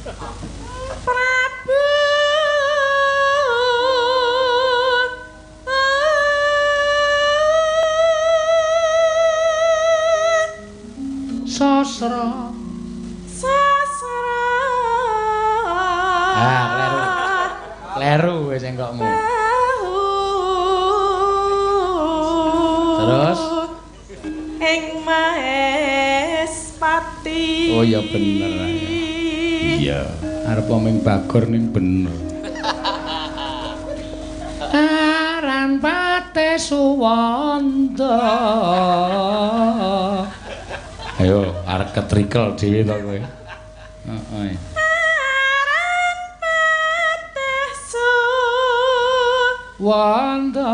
Prabu Sasra. Sasra. Ah, kleru. Kleru wis engkokmu. Terus ing Mahespati. Oh ya bener. Iya, arep omeng Bagor ning bener. Aran Pate Suwanda. Ayo arep ketrikel dhewe to kowe. Heeh. Aran Pate Suwanda. Wanda.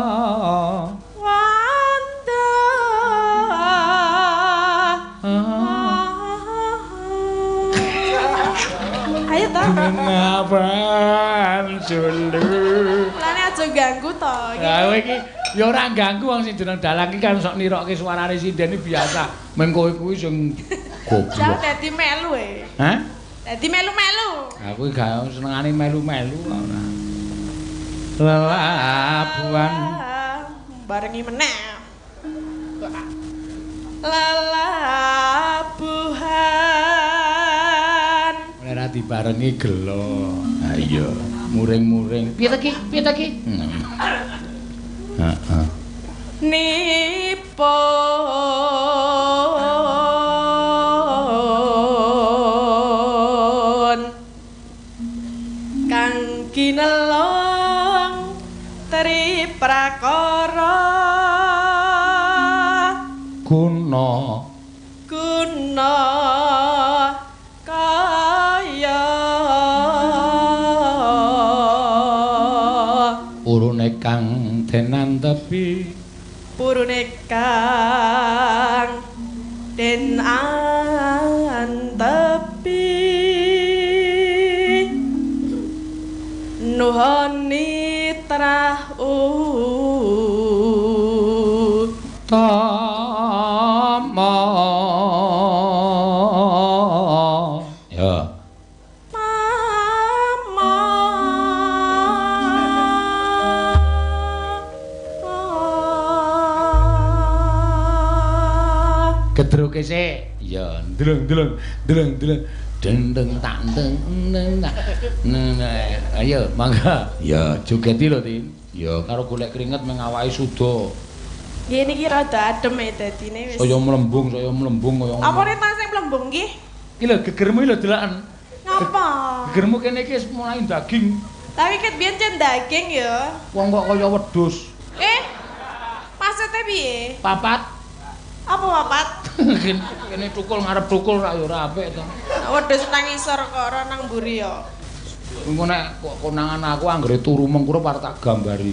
Ayo to. Ngapan julu. Mulane aja ganggu to. Lah kowe iki ya ora ganggu wong sing jeneng dalang iki kan sok nirokke suarane sinden iki biasa. Men kowe kuwi sing goblok. Jal dadi melu e. Hah? Dadi melu-melu. Aku gak senengane melu-melu ora. Lelabuhan barengi meneh. Lelabuhan. Ora dibarengi gelo. Ha iya, muring-muring. Piye ta ki? Piye ta ki? Heeh. Nipun kang kinelung tri prakara guna guna kaya urune kang denantepi purune kang den antepi nuhoni trah utama. Ya. Mama. Gedruke sik. Ya, ndeleng-ndeleng, ndeleng-ndeleng. Dendeng tak ndeng ndeng tak. Ayo, mangga. Ya, jogeti lho, Tin. Ya, karo golek keringet meng awake suda. Nggih niki rada adem e dadine wis. Saya mlembung kaya ngono. Apa nek tas sing mlembung ki? Ki lho gegermu lho delaken. Ngapa? Gegermu kene iki wis mulai daging. Tapi ket biyen cen daging ya. Wong kok kaya wedhus. Maksudnya piye? Papat. Apa papat? Kene tukul ngarep tukul rak ya ora apik to. Wedhus nang isor kok ora nang mburi ya. Engko nek kok konangan aku anggere turu mengkurup arep tak gambari.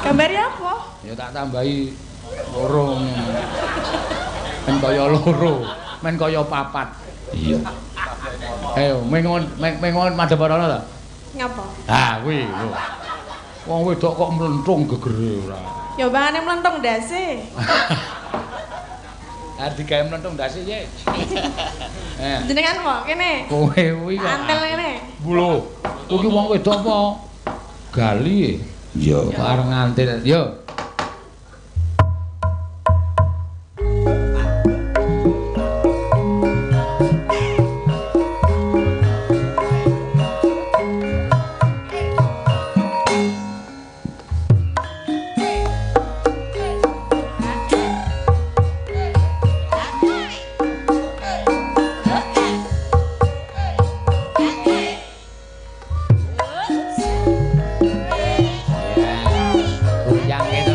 Gambari apa? Ya tak tambahi loro ngono. Men kaya loro, men kaya papat. Iya. Ayo mengon mengon madhep rono ta? Ngapa? Ha kuwi lho. Wong wedok kok mlentung gegere ora. Ya bangane mlentung ndase. Arep digawe mlentung ndase piye? Eh. Jenengan kok kene. Kowe kuwi kok. Antel kene. Lho, kuwi wong wedok apa? Gali. Iya, kok arep ngantil. Yo. Goyang.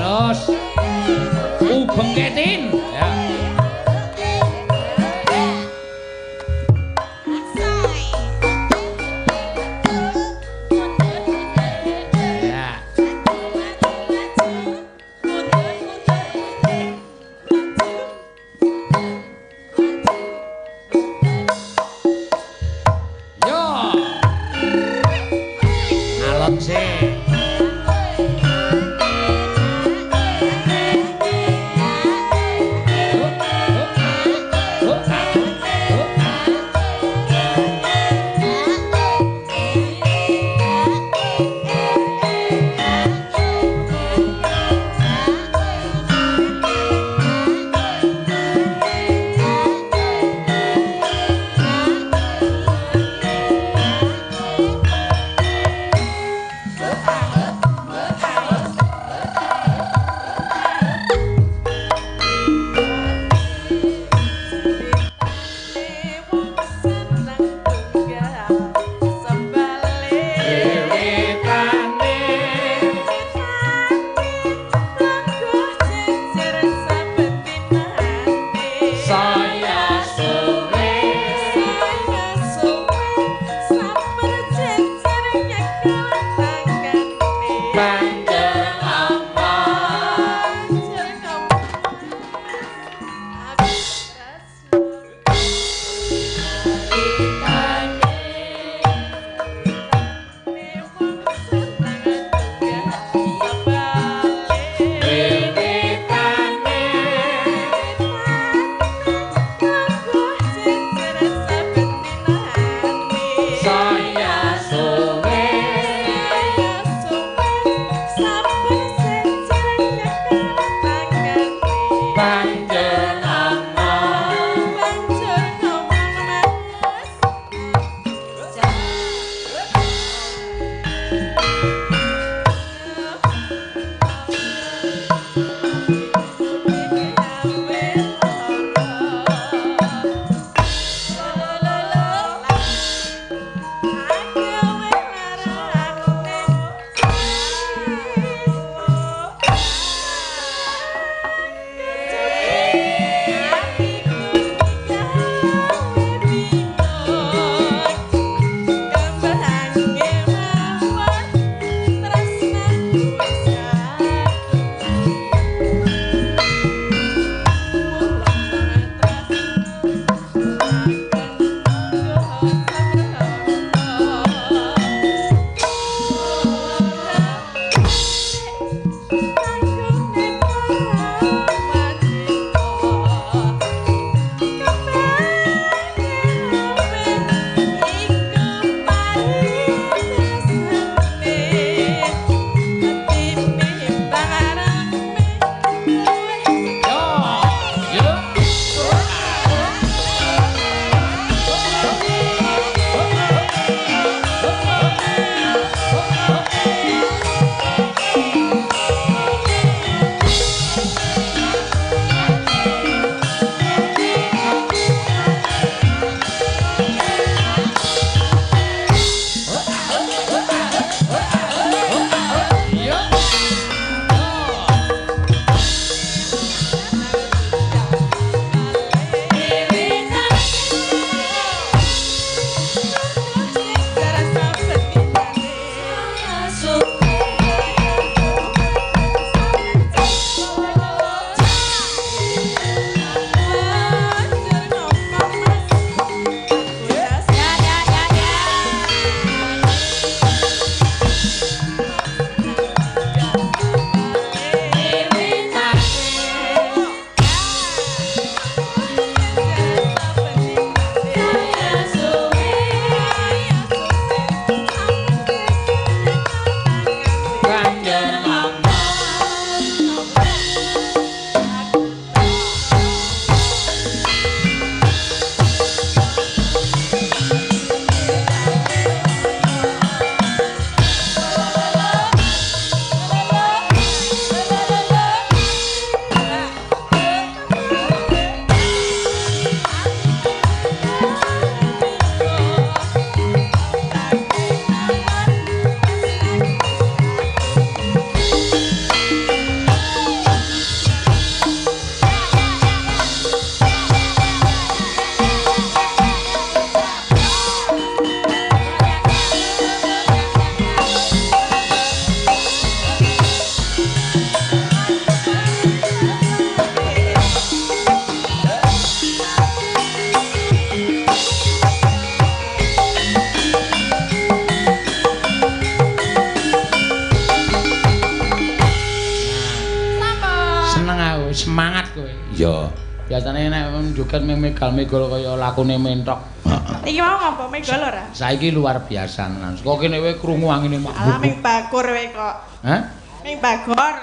Iya. Biasane nek joget megal-megol kaya lakune mentok. Heeh. Iki mau ngapa megol ora? Saiki luar biasa tenan. Kok kene kowe krungu angine mak. Alah ming bagor kowe kok. Hah? Ming bagor.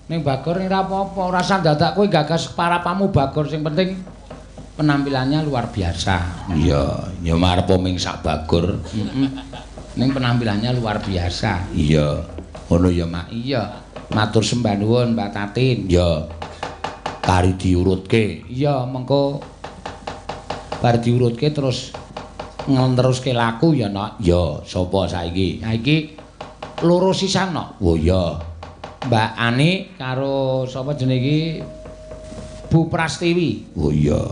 Ning bagor ora apa-apa, ora usah dadak kowe gagas parapamu bagor sing penting penampilannya luar biasa. Iya, ya marep ming sak bagor. Heeh. Ning penampilannya luar biasa. Iya. Ngono ya, Mak. Iya. Matur sembah nuwun, Mbak Tatin. Iya. Kari diurutke. Iya, mengko bar diurutke terus ngeteruske laku ya, Nok. Ya, sapa saiki? Saiki loro sisan, Nok. Oh iya. Mbak Ani karo sapa jenenge iki? Bu Prastiwi. Oh iya.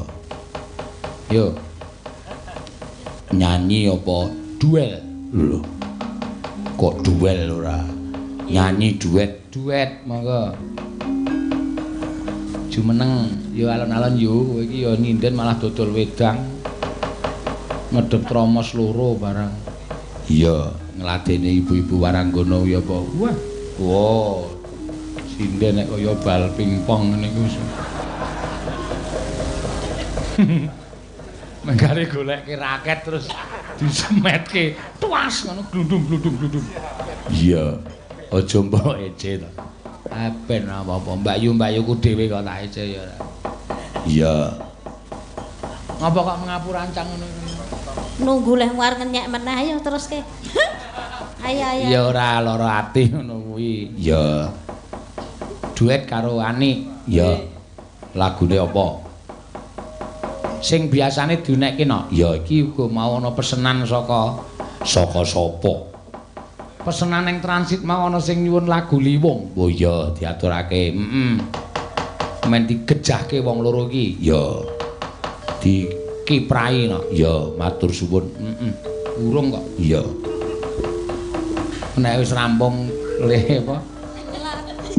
Yo. Nyanyi apa duel? Lho. Kok duel ora? Nyanyi duet, duet monggo. Jumeneng yo alon-alon yo, kowe iki yo nyinden malah dodol wedang. Ngedep tromos loro barang. Iya, ngladeni ibu-ibu Waranggono ya apa? Wah. Wow. Sinden nek kaya bal pingpong ngene iku. Menggare golekke raket terus disemetke. Tuas ngono glundung-glundung-glundung. Iya. Aja mbok ece to. Ah ben apa-apa Mbak Yu Mbak Yuku dhewe kok tak ece ya ora. Iya. Ngapa kok mengapu rancang ngono kuwi? Nunggu leh war ngenyek meneh ayo teruske. Ayo ayo. Ya ora lara ati ngono kuwi. Ya. Duet karo Ani. Ya. Lagune apa? Sing biasane diunekke no. Ya iki uga mau ana pesenan saka sapa? Pesenan ning transit mau ana sing nyuwun lagu Liwung. Oh iya diaturake. Heeh. Men digejahke wong loro iki. Ya. Dikiprahi no. Ya matur suwun. Heeh. Urung kok. Iya. Nek wis rampung le apa?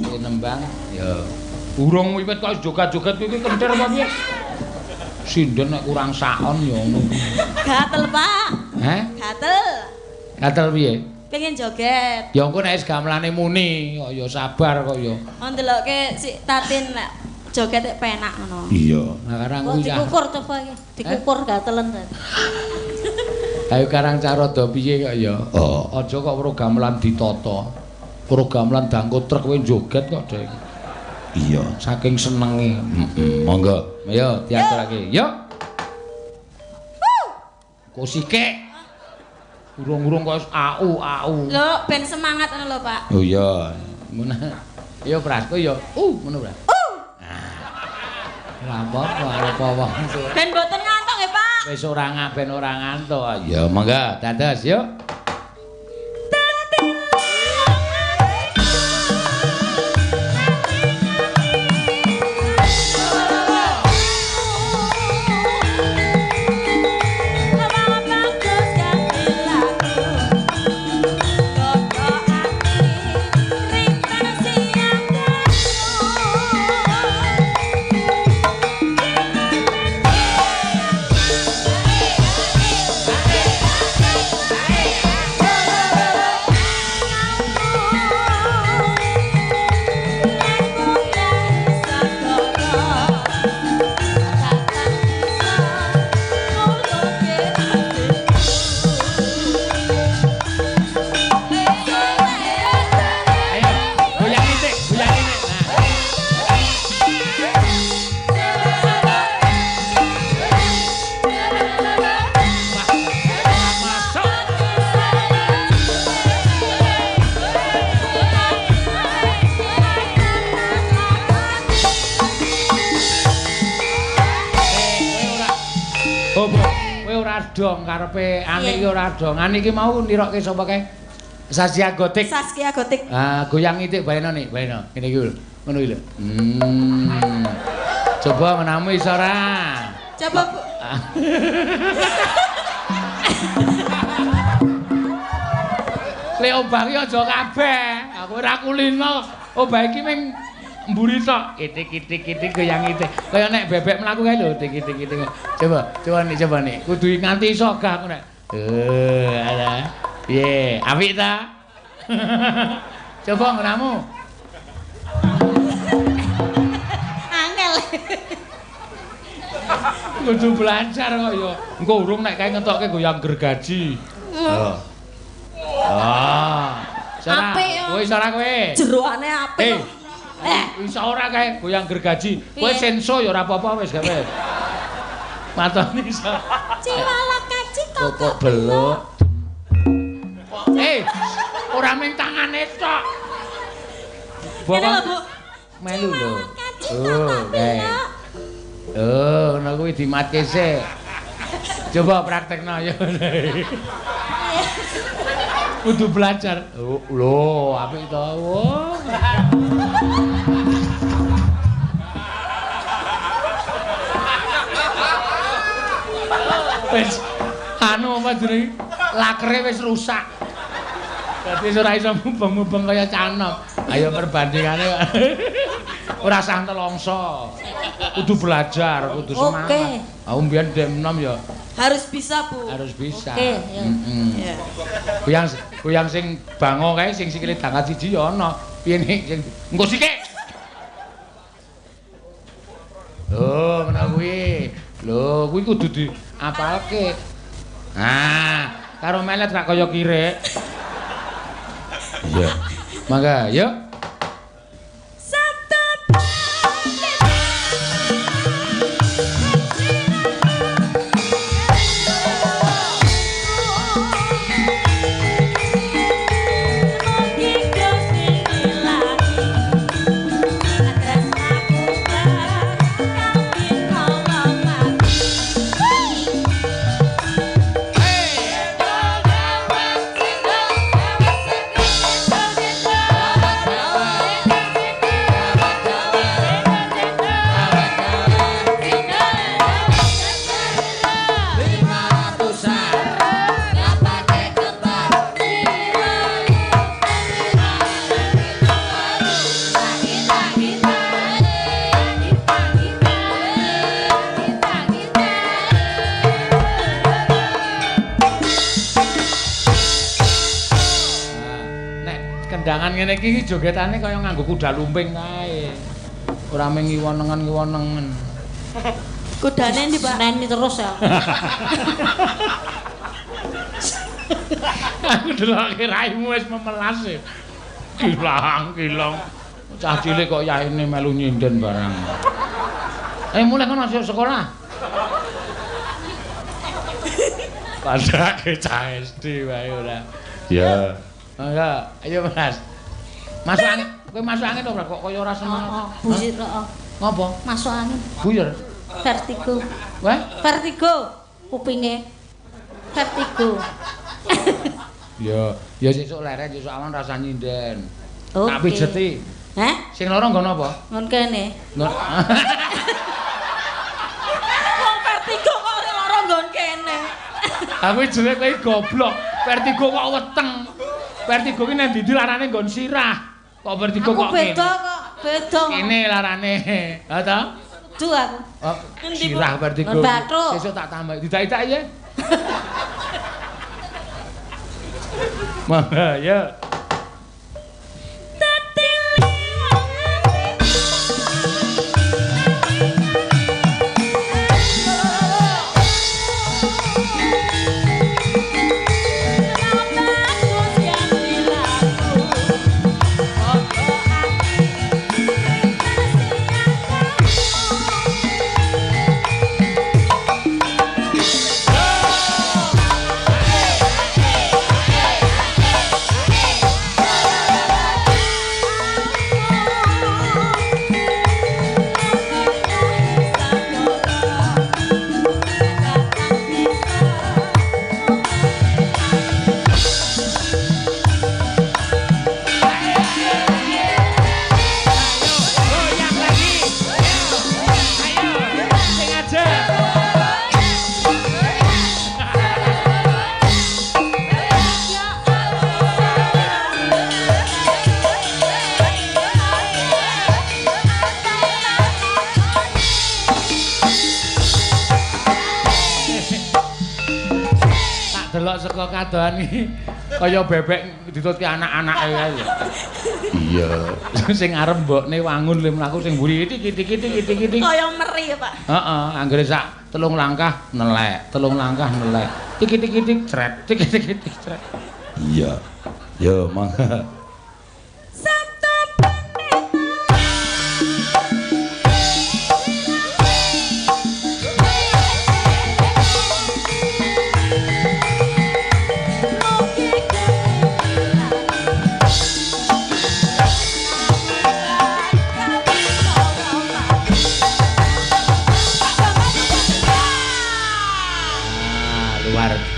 Le nembang. Ya. Urung wiwit kok joget-joget kuwi kentir apa piye? Sinden nek kurang saon ya ngono. Gatel, Pak. Heh? Gatel. Gatel piye? Pengen joget. Ya engko nek wis gamelane muni, kok ya sabar kok ya. Ndelokke si Tatin nek joget nek penak ngono. Iya. Nah karang kuwi dikukur coba iki. Dikukur gatelen. Ayo karang cara piye kok ya. Oh, aja kok weruh gamelan ditata. Weruh gamelan dangkut truk kowe joget kok, Dek. Iya, saking senenge. Heeh, monggo. Ayo diaturake. Yo. Kok sikik. Urung-urung kok au au. Lho, ben semangat ngono lho, Pak. Oh iya. Ngono. Yo Pras, kowe yo ngono Pras. Ora apa-apa arep wong. Ben mboten ngantuk nggih, Pak. Wis ora ben ora ngantuk. Ya monggo dados yo. Dong karepe Ani iki ora dong. Ani iki mau nirokke sapa kae? Saskia Gotik. Saskia Gotik. Ah, goyang itik baleno nih, baleno. Ngene iki lho. Ngono iki lho. Coba menamu iso ora? Coba, Bu. Le ombak iki aja kabeh. Aku ora kulino. Ombak iki ming mburi tok. Itik-itik-itik goyang itik. Kaya nek bebek mlaku kae lho, tik-tik-tik. Coba, coba nih, coba nih. Kudu nganti iso gak aku nek. Ala. Piye? Apik ta? Coba ngonamu. Angel. Kudu belajar kok ya. Engko urung nek kae ngetokke goyang gergaji. Oh. Ah. Apik ya. Kowe iso ora kowe? Jeroane apik. Eh, iso ora kae goyang gergaji. Kowe senso ya ora apa-apa wis gawe. Matone iso. Ciwala kaji kok beluk. Eh, ora mung tangane tok. Ngene lho, Bu. Melu lho. Oh, kae. Oh, ngono kuwi dimatke sik. Coba praktekno ya. Kudu belajar. Oh, lho, apik to. Oh. Wis anu apa jenenge? Lakere wis rusak. Dadi ora iso mubeng-mubeng kaya canok. Ayo perbandingane. Ora sah nelongso. Kudu belajar, kudu semangat. Oke. Aku mbiyen ndek enom ya Harus bisa, Bu. harus bisa. Oke, ya. Heeh. Iya. Goyang sing bango kae sing sikile dangkat siji ya ana. Piye nek sing engko sikik. Oh, ngono kuwi. Lho, kuwi kudu diapalke. Ah, karo melet rak kaya kirek. Iya. Mangga, yuk. Nek kendangan ngene iki jogetane kaya nganggo kuda lumping kae. Ora mung ngiwonengen-ngiwonengen. Kudane ndi, Pak? Seneni terus ya. Aku delokke raimu wis memelas e. Kilang, kilong. Cah cilik kok yaine melu nyinden barang. Eh mulai kono masuk sekolah. Padake cah SD wae ora. Ya. Mangga, ayo Mas. Masuk angin, kowe masuk angin to ora kok kaya ora semangat. Heeh, buyir heeh. Ngopo? Masuk angin. Buyur. Vertigo. Wah, Vertigo kupinge. Vertigo. ya, ya sesuk leren, sesuk awan rasah nyinden. Oke. Tak pijeti. Hah? Sing loro nggon apa? Ngon kene. Nggon. Wong vertigo kok ora lara nggon kene. Aku jenenge kowe goblok. Vertigo kok weteng. Vertigo ki nang ndi larane nggon sirah. Kok vertigo Aku kok kene? beda kok, beda. Kene larane. Ha ta? Kudu aku. Oh, sirah vertigo. Nggon bathuk. Sesuk tak tambah. Didak-idak ya. Mangga ya. Goyang lagi. Ayo, sing aja. Tak delok saka kadohan iki. Kaya bebek ditutke anak-anake kae. Iya. Sing arep mbokne wangun le mlaku sing mburi tik tik tik tik tik. Kaya meri ya, Pak. Heeh, anggere sak telung langkah nelek, telung langkah nelek. Tik tik tik cret, tik tik tik cret. Iya. Yo mangga.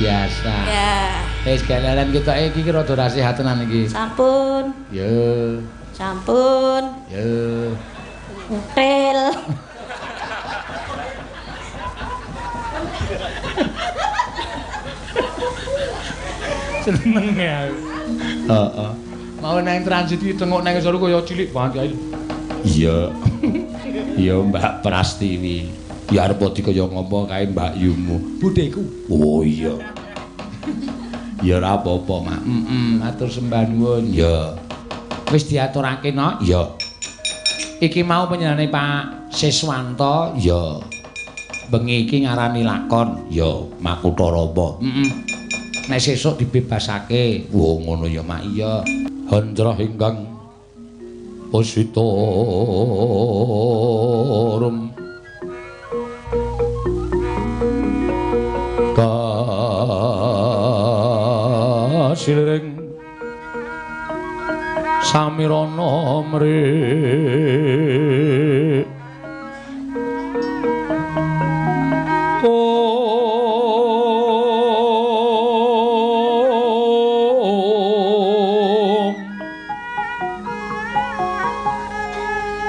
Biasa. Ya. Wis galeran ketoke iki rada ora sehat tenan iki. Sampun. Ya. Sampun. Ya. Util. Seneng ya. Heeh. Mau nang transit iki tengok nang isor kaya cilik banget kae. Iya. Iya Mbak Prastiwi. Ya arep dikaya ngopo kae Mbak Yumu. Budheku. Oh iya. Ya ora apa-apa, Mak. Heeh, matur sembah nuwun. Ya. Wis diaturake no? Ya. Iki mau panjenengane Pak Siswanto? Ya. Bengi iki ngarani lakon? Ya, Makutha Rama. Heeh. Nek sesuk dibebasake. Oh ngono ya, Mak. Iya. Handra ingkang positorum kasiring samirana mrik om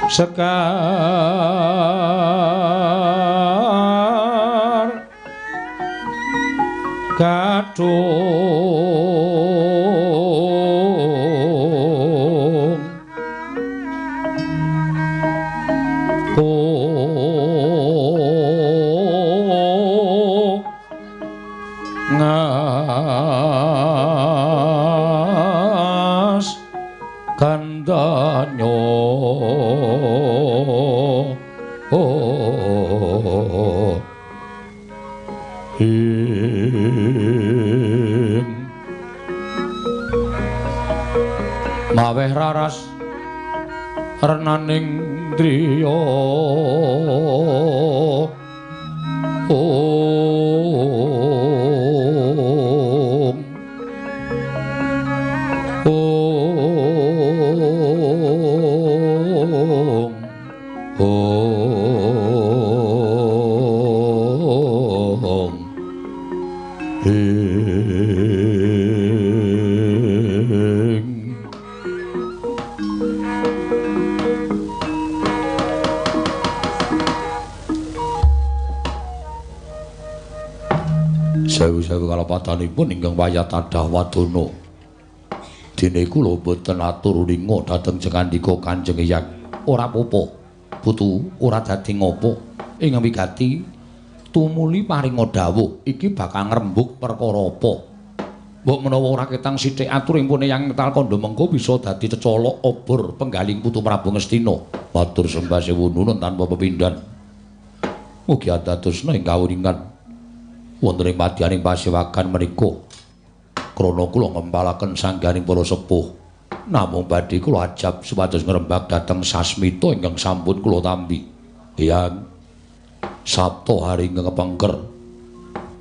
sekar kadung ko ngas kandanyo ing maweh raras renaning driya om om om ing sewu-sewu kalapatanipun ingkang wayah tadah wadana. Dene kula boten atur ringa dhateng jengandika Kanjeng Hyang. Ora apa-apa, putu ora dadi ngopo. Ing wigati tumuli paringa dawuh iki bakal ngrembug perkara apa. Mbok menawa ora ketang sithik atur ing pune Yang Tal kandha mengko bisa dadi cecolok obor penggaling putu Prabu Ngastina. Matur sembah sewu nuwun tanpa pepindhan. Mugi adadosna ing kawuningan wonten ing madyaning pasewagan menika. Krana kula ngempalaken sangganing para sepuh, namung badhe kula ajab supados ngrembag dhateng sasmita ingkang sampun kula tampi. Hyang Sabta hari ingkang kepengker,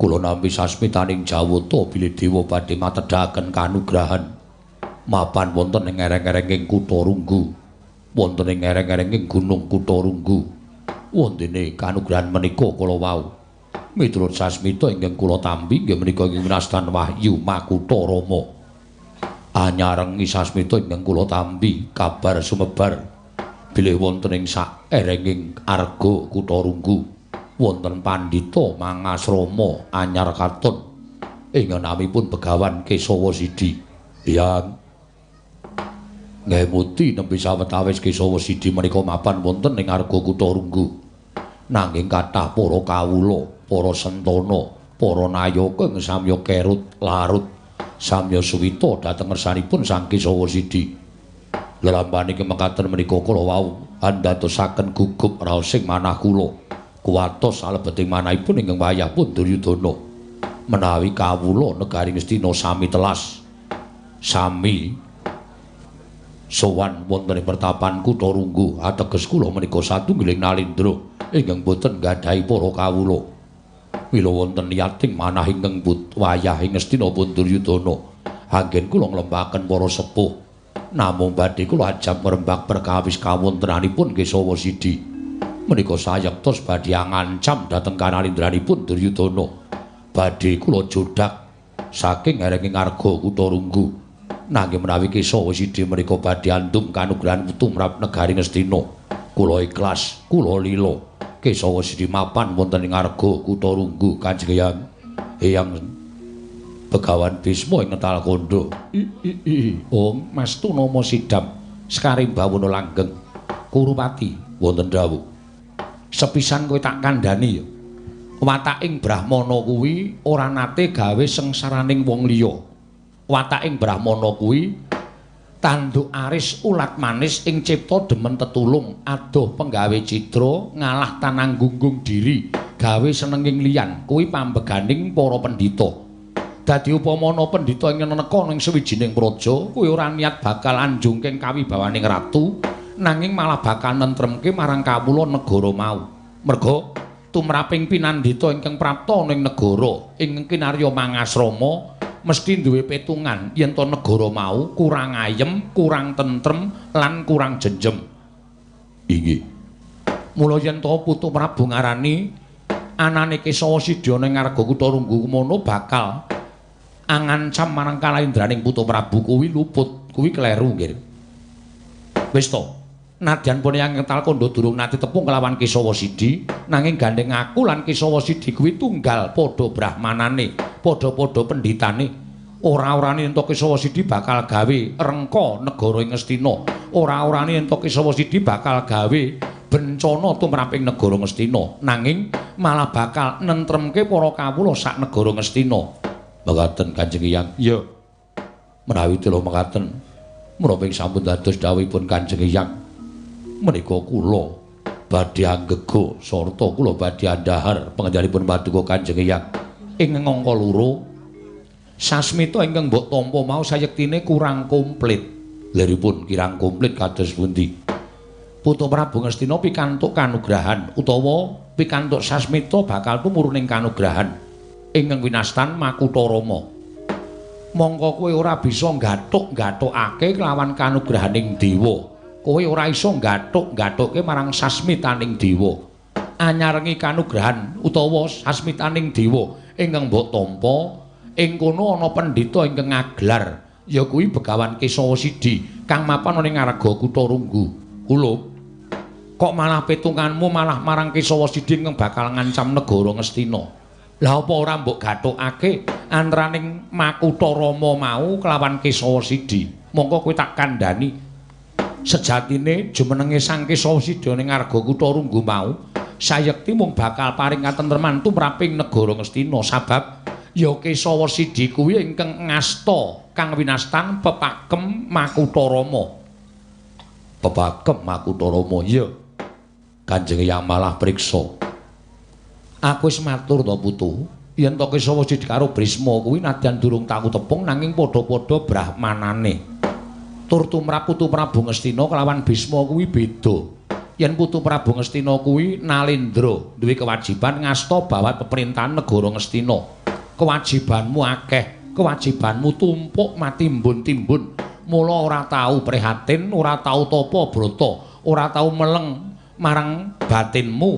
kula nampi sasmitaning Jawata bilih dewa badhe matedhaken kanugrahan mapan wonten ing ereng-erenging kutha Runggu, wonten ing ereng-erenging gunung kutha Runggu. Wontene kanugrahan menika kala wau. Miturut sasmita ingkang kula tampi inggih menika ing winastan Wahyu Makutha Rama. Anyarengi sasmita ingkang kula tampi kabar sumebar bilih wonten ing saerenging arga kutha Runggu wonten pandhita mangasrama anyar katon ing namipun Begawan Kesawa Sidi. Hyang ngemuti nembe sawetawis Kesawa Sidi menika mapan wonten ing arga kutha Runggu. Nanging kathah para kawula, para sentana, para nayaka ing samya kerut larut Samya suwita dhateng ngersanipun Sang Kesawa Sidi. Lelampahan iki mekaten menika kula wau andadosaken gugup raosing manah kula. Kuwatos salebeting manahipun ingkang wayah pun Duryudana. Menawi kawula negari Ngastina sami telas. Sami sowan wonten ing pertapan Kutha Runggu ateges kula menika satunggiling nalindra ingkang boten nggadahi para kawula. Mila wonten niyating manah ingkang wayah ing Ngastina pun Duryudana. Anggen kula nglempaken para sepuh. Namung badhe kula ajab ngrembak perkawis kawontenanipun Kesawa Sidi. Menika sayektos badhe ngancam dhateng kanalindranipun Duryudana. Badhe kula jodak saking erenging ngarga Kutha Runggu. Nanging menawi Kesawa Sidi menika badhe andum kanugrahan tumrap negari Ngastina, kula ikhlas, kula lila. Kesawa Sidi mapan wonten ing ngarga Kutha Runggu. Kanjeng Eyang, Eyang Begawan Bisma ing ngetal kandha. Om Mastu nama sidam Sekaring bawana langgeng. Kurupati wonten dawuh. Sepisan kowe tak kandhani ya. Wataking Brahmana kuwi ora nate gawe sengsaraning wong liya. Wataking Brahmana kuwi tanduk aris ulat manis ing cipta demen tetulung, adoh penggawe cidra, ngalah tanang gunggung diri, gawe senenging liyan. Kuwi pambeganing para pendhita. Dadi upama ana pendhita ing neneka ning sawijining praja, kuwi ora niat bakal anjungking kawibawaning ratu, nanging malah bakal nentremke marang kawula negara mau. Merga tumraping pinandhita ingkang prapta ning negara ingkang kinarya mangasrama mesti duwe petungan yen to negara mau kurang ayem, kurang tentrem lan kurang jenjem. Inggih. Mula yen to Putu Prabu ngarani anane Kesawa Sidi ana ing ngarga Kutha Runggu kumono bakal angancam marang kalaendraning Putu Prabu kuwi luput, kuwi kleru nggih. Wis to, nadyan pun yang ngetal kandha durung nate tepung kelawan Kesawa Sidi, nanging gandeng aku lan Kesawa Sidi kuwi tunggal padha brahmanane, padha-padha pendhitane. Ora-orane ento Kesawa Sidi bakal gawe rengka negara ing Ngastina. Ora-orane ento Kesawa Sidi bakal gawe bencana tumraping negara Ngastina, nanging malah bakal nentremke para kawula sak negara Ngastina. Mekaten Kanjeng Eyang. Iya. Menawi tela mekaten, menapa ing sampun dados dawuhipun Kanjeng Eyang, menika kula badhe anggega sarta kula badhe andhahar pangandikanipun paduka Kanjeng Eyang. Ing angka loro, sasmita ingkang mbok tampa mau sayektine kurang komplit. Liripun kirang komplit kados pundi? Putu Prabu Ngastina pikantuk kanugrahan utawa pikantuk sasmita bakal tumurun ing kanugrahan ingkang winastan Makutha Rama. Mongko kowe ora bisa gathuk-gathukake kelawan kanugrahaning dewa. Kowe ora iso gathuk-gathukke marang sasmitaning dewa. Anyarengi kanugrahan utawa sasmitaning dewa ingkang mbok tampa, ing kono ana pendhita ingkang ngaglar, ya kuwi Begawan Kesawa Sidi kang mapan ana ing ngarga Kutha Runggu. Kula kok malah petunganmu malah marang Kesawa Sidi ingkang bakal ngancam negara Ngastina. Lah apa ora mbok gathukake antaraning Makutha Rama mau kelawan Kesawa Sidi? Mongko kowe tak kandhani. Sejatine jumenenge Sang Kesawa Sidi ning ngarga Kutha Runggu mau sayekti mung bakal paring katentreman tumraping negara Ngastina, sabab ya Kesawa Sidi kuwi ingkang ngasta kang winastan pepakem Makutha Rama. Pepakem Makutha Rama, iya. Kanjeng Eyang malah priksa. Aku wis matur to Putu, yen to Kesawa Sidi karo Brisma kuwi nadyan durung tau tepung nanging padha-padha brahmanane. Tur tumrap Putu Prabu Ngastina kelawan Bisma kuwi beda. Yen Putu Prabu Ngastina kuwi nalendra, duwe kewajiban ngasta bawat pemerintahan negara Ngastina. Kewajibanmu akeh, kewajibanmu tumpuk matimbun-timbun. Mula ora tau prihatin, ora tau tapa brata, ora tau meleng marang batinmu,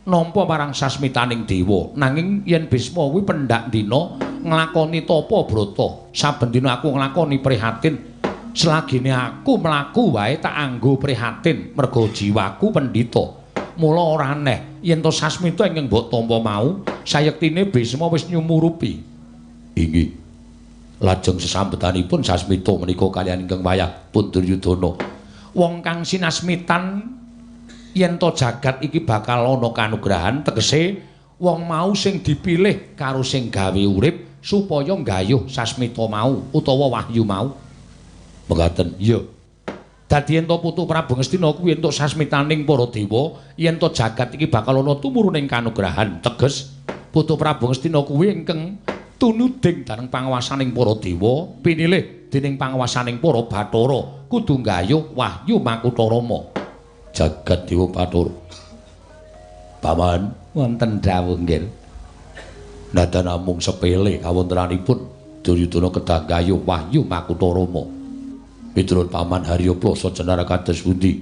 nampa marang sasmitaning dewa. Nanging yen Bisma kuwi pendak dina nglakoni tapa brata, saben dina aku nglakoni prihatin. Selagine aku mlaku wae tak anggo prihatin merga jiwaku pendhita. Mula ora aneh yen to sasmita ingkang mbok tampa mau sayektine Bisma wis nyumurupi. Inggih. Lajeng sesambetanipun sasmita menika kaliyan ingkang wayah pun Duryudana. Wong kang sinasmitan yen to jagat iki bakal ana kanugrahan, tegese wong mau sing dipilih karo sing gawe urip supaya nggayuh sasmita mau utawa wahyu mau. Mekaten. Iya. Dadi yen to putu Prabu Ngastina kuwi entuk sasmitaning para dewa, yen to jagat iki bakal ana tumuruning kanugrahan. Teges putu Prabu Ngastina kuwi ingkang tunuding dhateng panguwasaning para dewa, pinilih dening panguwasaning para bathara, kudu nggayuh wahyu Makutha Rama. Jagat Dewa Bathara. Paman, wonten dawuh nggih. Nadan namung sepele kawontenanipun Duryudana kedah nggayuh wahyu Makutha Rama. Miturut Paman Haryo Plasa jenara kados pundi?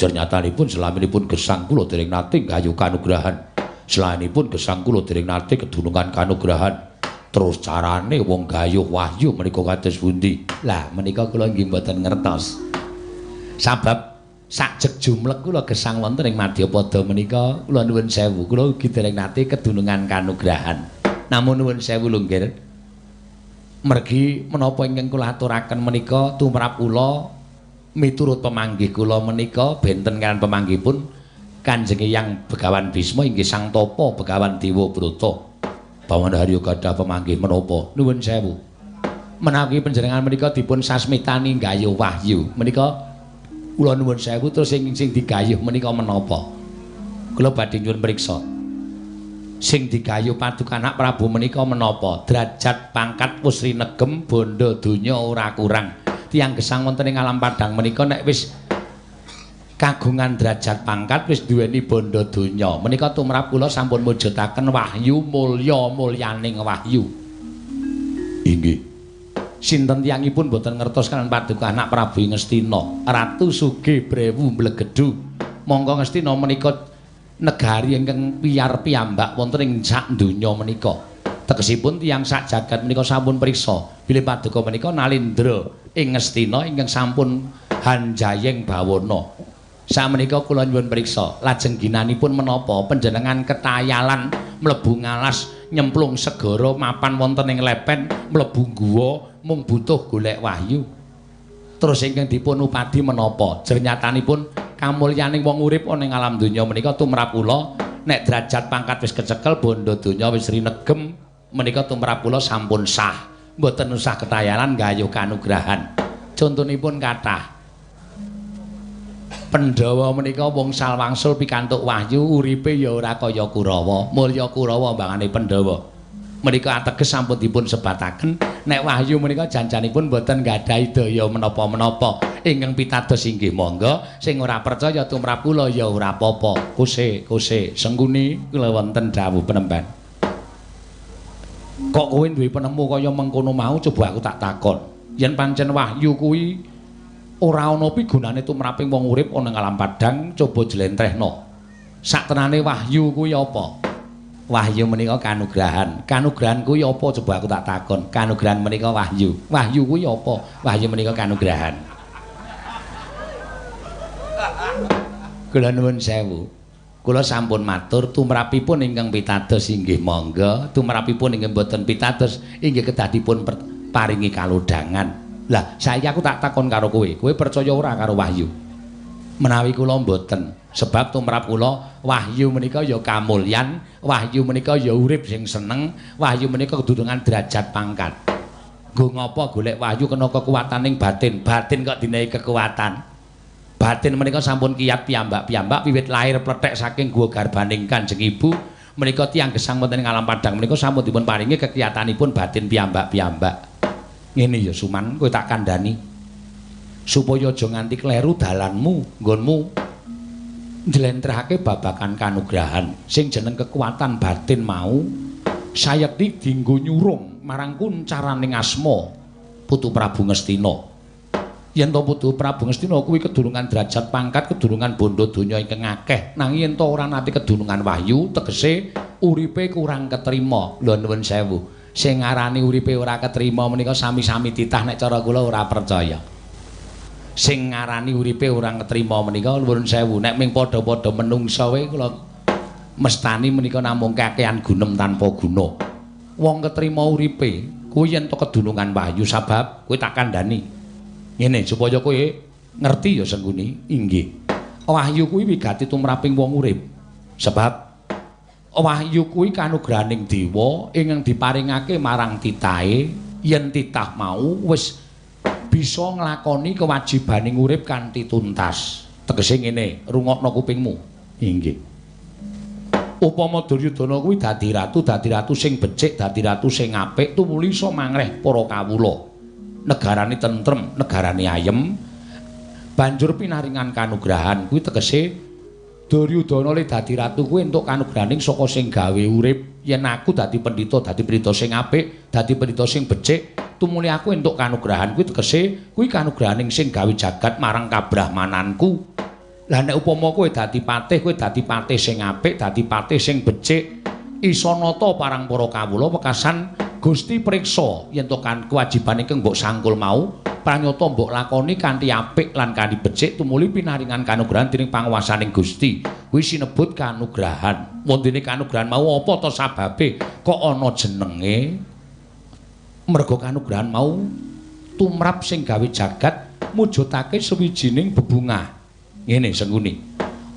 Jernyatanipun selaminipun gesang kula dereng nate nggayuh kanugrahan. Selainipun gesang kula dereng nate kedunungan kanugrahan. Terus carane wong gayuh wahyu menika kados pundi? Lah menika kula nggih mboten ngertos. Sabab sajeg jumlek kula gesang wonten ing Madyapada menika kula nuwun sewu, kula ugi dereng nate kedunungan kanugrahan. Namun nuwun sewu lho nggih. Mergi menapa ingkang kula aturaken menika tumrap kula miturut pemanggih kula menika benten kaliyan pemanggihipun Kanjeng Hyang Begawan Bisma inggih Sang Tapa Begawan Dewa Brata. Paman Haryo gadah pemanggih menapa? Nuwun sewu. Menawi panjenengan menika dipun sasmitani nggayuh wahyu menika kula nuwun sewu terus sing digayuh menika menapa? Kula badhe nyuwun priksa. Sing digayuh paduka anak Prabu menika menapa? Derajat pangkat wis rinegem bondo donya ora kurang. Tiyang gesang wonten ing alam padhang menika nek wis kagungan derajat pangkat wis duweni bondo donya. Menika tumrap kula sampun mujudaken wahyu mulya mulyaning wahyu. Inggih. Sinten tiyangipun boten ngertos kaliyan paduka anak Prabu Ngastina, Ratu Sugih Brewu Mblegedhu. Mongko Ngastina menika negari ingkang piyar piyambak wonten ing sak donya menika. Tegesipun tiyang sak jagat menika sampun priksa bilih paduka menika nalindra ing Ngastina ingkang sampun hanjayeng bawana. Sakmenika kula nyuwun priksa, lajeng ginanipun menapa panjenengan ketayalan mlebu ngalas nyemplung segara mapan wonten ing lepen mlebu guwa mung butuh golek wahyu. Terus ingkang dipun upadi menapa? Jernyatanipun kamulyaning wong urip ana ing alam donya menika tumrap kula nek derajat pangkat wis kecekel bondo donya wis rinegem menika tumrap kula sampun sah, mboten usah ketayalan nggayuh kanugrahan. Contonipun kathah Pandhawa menika wong salwangsul pikantuk wahyu uripe ya ora kaya Kurawa, mulya Kurawa mbangane Pandhawa. Menika ateges sampun dipun sebataken nek wahyu menika janjanipun mboten nggadahi daya menapa-menapa. Ingkang pitados inggih monggo, sing ora percaya tumrap kula ya ora apa-apa. Kuse kuse Sengkuni kula wonten dawuh penemban. Kok kowe duwe penemu kaya mengkono mau coba aku tak takon. Yen pancen wahyu kuwi ora ana pigunane tumraping wong urip ana ing alam padhang coba jlentrehno. Saktenane wahyu kuwi apa? Wahyu menika kanugrahan. Kanugrahan kuwi apa coba aku tak takon. Kanugrahan menika wahyu. Wahyu kuwi apa? Wahyu menika kanugrahan. Kula nuwun sewu. Kula sampun matur tumrapipun ingkang pitados inggih monggo, tumrapipun ingkang boten pitados inggih kedah dipun paringi kalodhangan. Lah, saiki aku tak takon karo kowe. Kowe percaya ora karo wahyu? Menawi kula mboten, sebab tumrap kula wahyu menika ya kamulyan, wahyu menika ya urip sing seneng, wahyu menika kedunungan derajat pangkat. Nggo ngapa golek wahyu kena kekuataning batin? Batin kok dinehi kekuatan. Batin menika sampun kiyat piyambak-piyambak wiwit lahir plethek saking guwa garbaning Kanjeng Ibu menika tiyang gesang wonten ing alam padhang menika sampun dipun paringi kekiyatanipun batin piyambak-piyambak. Ngene ya Suman, kowe tak kandhani supaya aja nganti kleru dalanmu, nggonmu njlentrehake babagan kanugrahan sing jeneng kekuatan batin mau sayekti dinggo nyurung marang kuncaraning asma Putu Prabu Ngastina. Yen to Putu Prabu Ngastina kuwi kedunungan derajat pangkat, kedunungan bondo donya ingkang akeh, nanging yen to ora nate kedunungan wahyu, tegese uripe kurang ketrima. Lho nuwun sewu. Sing ngarani uripe ora ketrima menika sami-sami titah nek cara kula ora percaya. Sing ngarani uripe ora ketrima menika nuwun sewu, nek ming padha-padha menungsa wae kula mestani menika namung kakehan gunem tanpa guna. Wong ketrima uripe kuwi yen to kedunungan wahyu sabab kowe tak kandhani. Ngene supaya kowe ngerti ya Sengkuni, inggih. Wahyu kuwi wigati tumraping wong urip. Sebab Wahyu kuwi kanugrahaning dewa ingkang diparingake marang titahe yen titah mau wis bisa nglakoni kewajibaning urip kanthi tuntas. Tegese ngene, rungokno kupingmu. Inggih. Upama Duryudana kuwi dadi ratu sing becik, dadi ratu sing apik, tumuli iso mangreh para kawula. Negarane tentrem, negarane ayem. Banjur pinaringan kanugrahan kuwi tegese Duryudana le dadi ratu kuwi entuk kanugrahaning saka sing gawe urip. Yen aku dadi pendhita sing apik, dadi pendhita sing becik, tumuli aku entuk kanugrahan kuwi tegese kuwi kanugrahaning sing gawe jagat marang kabrahmananku. Lah nek upama kowe dadi patih, kowe dadi patih sing apik, dadi patih sing becik, iso nata parang para kawula wekasan Gusti priksa yen to kan kewajiban ingkang mbok sangkul mau pranyata mbok lakoni kanthi apik lan kanthi becik tumuli pinaringan kanugrahan dening panguwasaning Gusti. Kuwi sinebut kanugrahan. Wondene kanugrahan mau apa to sababe kok ana jenenge? Merga kanugrahan mau tumrap sing gawe jagat mujudake sawijining bebungah. Ngene Sengkuni.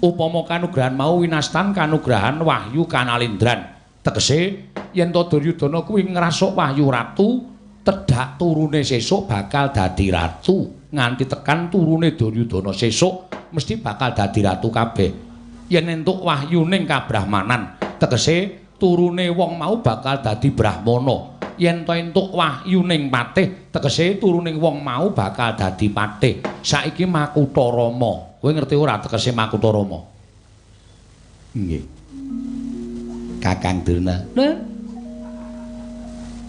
Upama kanugrahan mau winastan kanugrahan wahyu kanalindran. Tegese yen to Duryudana kuwi ngrasuk wahyu ratu, tedhak turune sesuk bakal dadi ratu. Nganti tekan turune Duryudana sesuk mesti bakal dadi ratu kabeh. Yen entuk wahyuning kabrahmanan, tegese turune wong mau bakal dadi brahmana. Yen to entuk wahyuning patih, tegese turuning wong mau bakal dadi patih. Saiki Makutha Rama. Kowe ngerti ora tegese Makutha Rama? Nggih. Kakang Durna.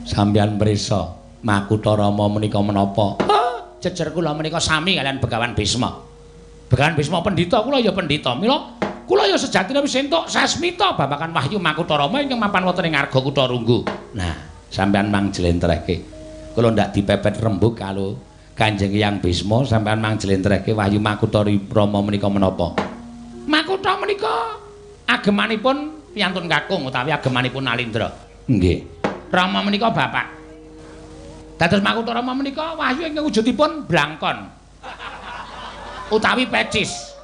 Sampeyan prisa Makutha Rama menika menapa? Jejer kula menika sami kalian Begawan Bisma. Begawan Bisma pendhita, kula ya pendhita. Mila kula ya sejatine wis entuk sasmita babagan wahyu Makutha Rama ingkang mapan wonten ing Arga Kutha Runggu. Nah, sampeyan mang jlentrehke. Kula ndak dipepet rembug karo Kanjeng Hyang Bisma, sampeyan mang jlentrehke wahyu Makutha Rama menika menapa? Makutha menika agemanipun piyantun kakung utawi agemanipun Nalindra. Nggih. Rama menika bapak. Dados Makutha Rama menika wahyu ingkang wujudipun blangkon utawi pecis.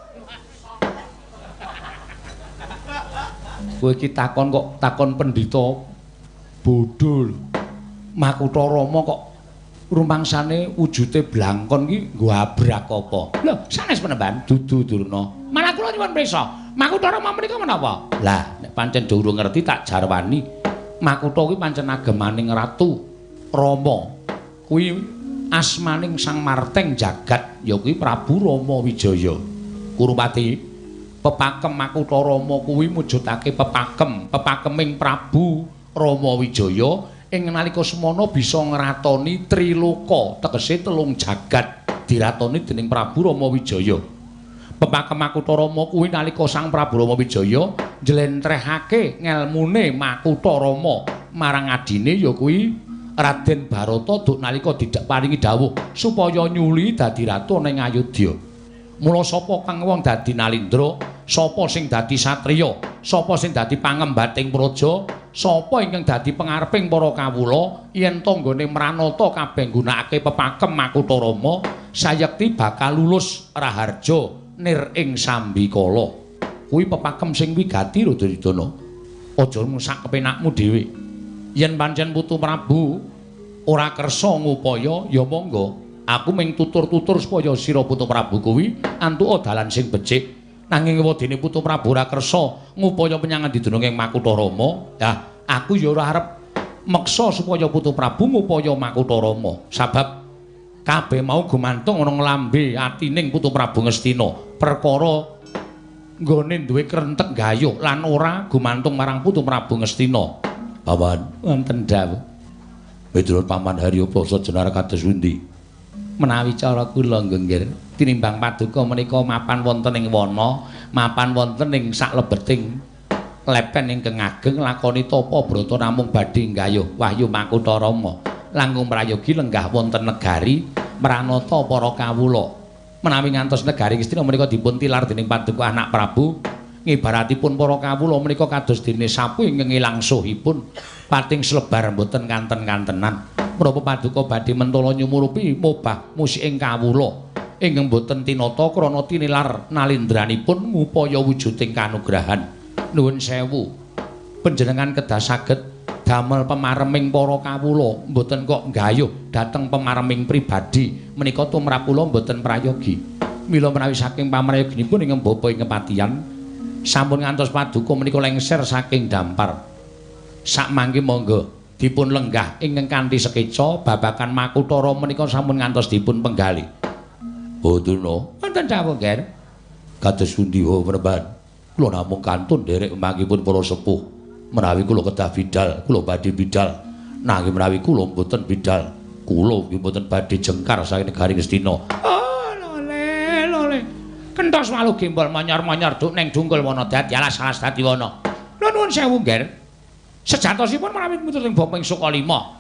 Kowe iki takon kok takon pendhita bodho. Makutha Rama kok rumangsane wujude blangkon iki nggo abrak apa? Lho, sanes penemban dudu Durna. Malah kula nyuwun prisa. Makutha Rama menika menapa? Lah, nek pancen durung ngerti tak jarwani. Makutha kuwi pancen agemaning Ratu Rama. Kuwi asmaning Sang Marteng Jagat, ya kuwi Prabu Rama Wijaya. Kurupati, pepakem Makutha Rama kuwi mujudake pepakem, pepakeming Prabu Rama Wijaya ing nalika semana bisa ngratoni triloka, tegese telung jagat diratoni dening Prabu Rama Wijaya. Pepakem Makutha Rama kuwi nalika Sang Prabu Rama Wijaya njlentrehake ngelmune Makutha Rama marang adine ya kuwi Raden Barata duk nalika diparingi dawuh supaya nyuli dadi ratu ning Ayodya. Mula sapa kang wong dadi Nalindra, sapa sing dadi satriya, sapa sing dadi pangembating praja, sapa ingkang dadi pengareping para kawula, yen tanggane mranata kabeh nggunakake pepakem Makutha Rama, sayekti bakal lulus raharja nir ing sambikala. Kuwi pepakem sing wigati lho Duryudana. Aja mung sak kepenakmu dhewe. Yen pancen putu Prabu ora kersa ngupaya ya monggo. Aku mung tutur-tutur supaya sira putu Prabu kuwi antuka dalan sing becik. Nanging wedene putu Prabu ora kersa ngupaya menyang ing Makutha Rama, lah aku ya ora arep meksa supaya putu Prabu ngupaya Makutha Rama. Sabab kabeh mau gumantung ana nglambe atining putu Prabu Ngastina. Perkara nggone duwe krentek gayuh lan ora gumantung marang putu Prabu Ngastina. Paman, wonten dawuh. Miturut Paman Haryo Prasa jenar kados pundi? Menawi cara kula nggih, tinimbang paduka menika mapan wonten ing wana, mapan wonten ing saklebeting lepen ingkang ageng lakoni tapa brata namung badhe nggayuh wahyu Makutha Rama. Langkung prayogi lenggah wonten negari mranata para kawula. Menawi ngantos negari Ngastina menika dipun tilar dening paduka anak Prabu, ngibaratipun para kawula menika kados dene sapu ingkang ilang suhipun pating slebar mboten kanten-kantenan. Menapa paduka badhe mentala nyumurupi mobah musiking kawula ingkang boten tinata krana tinilar nalindranipun ngupaya wujuding kanugrahan. Nuwun sewu. Panjenengan kedah saged damel pemareming para kawula, mboten kok nggayuh dhateng pemareming pribadi menika tumrap kula mboten prayogi. Mila menawi saking pamrayoginipun ing bapa ing kepatihan sampun ngantos paduka menika lengser saking dampar. Sakmangke monggo dipun lenggah ingkang kanthi sekeca babagan Makutara menika sampun ngantos dipun penggalih. Oh Durna, wonten dawuh Ger. Kados pundi ho Panembahan? Kula namung kantun nderek pemangkipun para sepuh. Menawi kula kedah bidal, kula badhe bidal. Nanging menawi kula mboten bidal, kula ugi mboten badhe jengkar saking negari Ngastina. Oh lole lole. Kentos walu gembol monyor-monyor duk ning dungkul wana dadi alas-alas dadi wana. Lho nuwun sewu Ger. Sejatosipun menawi miturut ing bapa ing Sukalima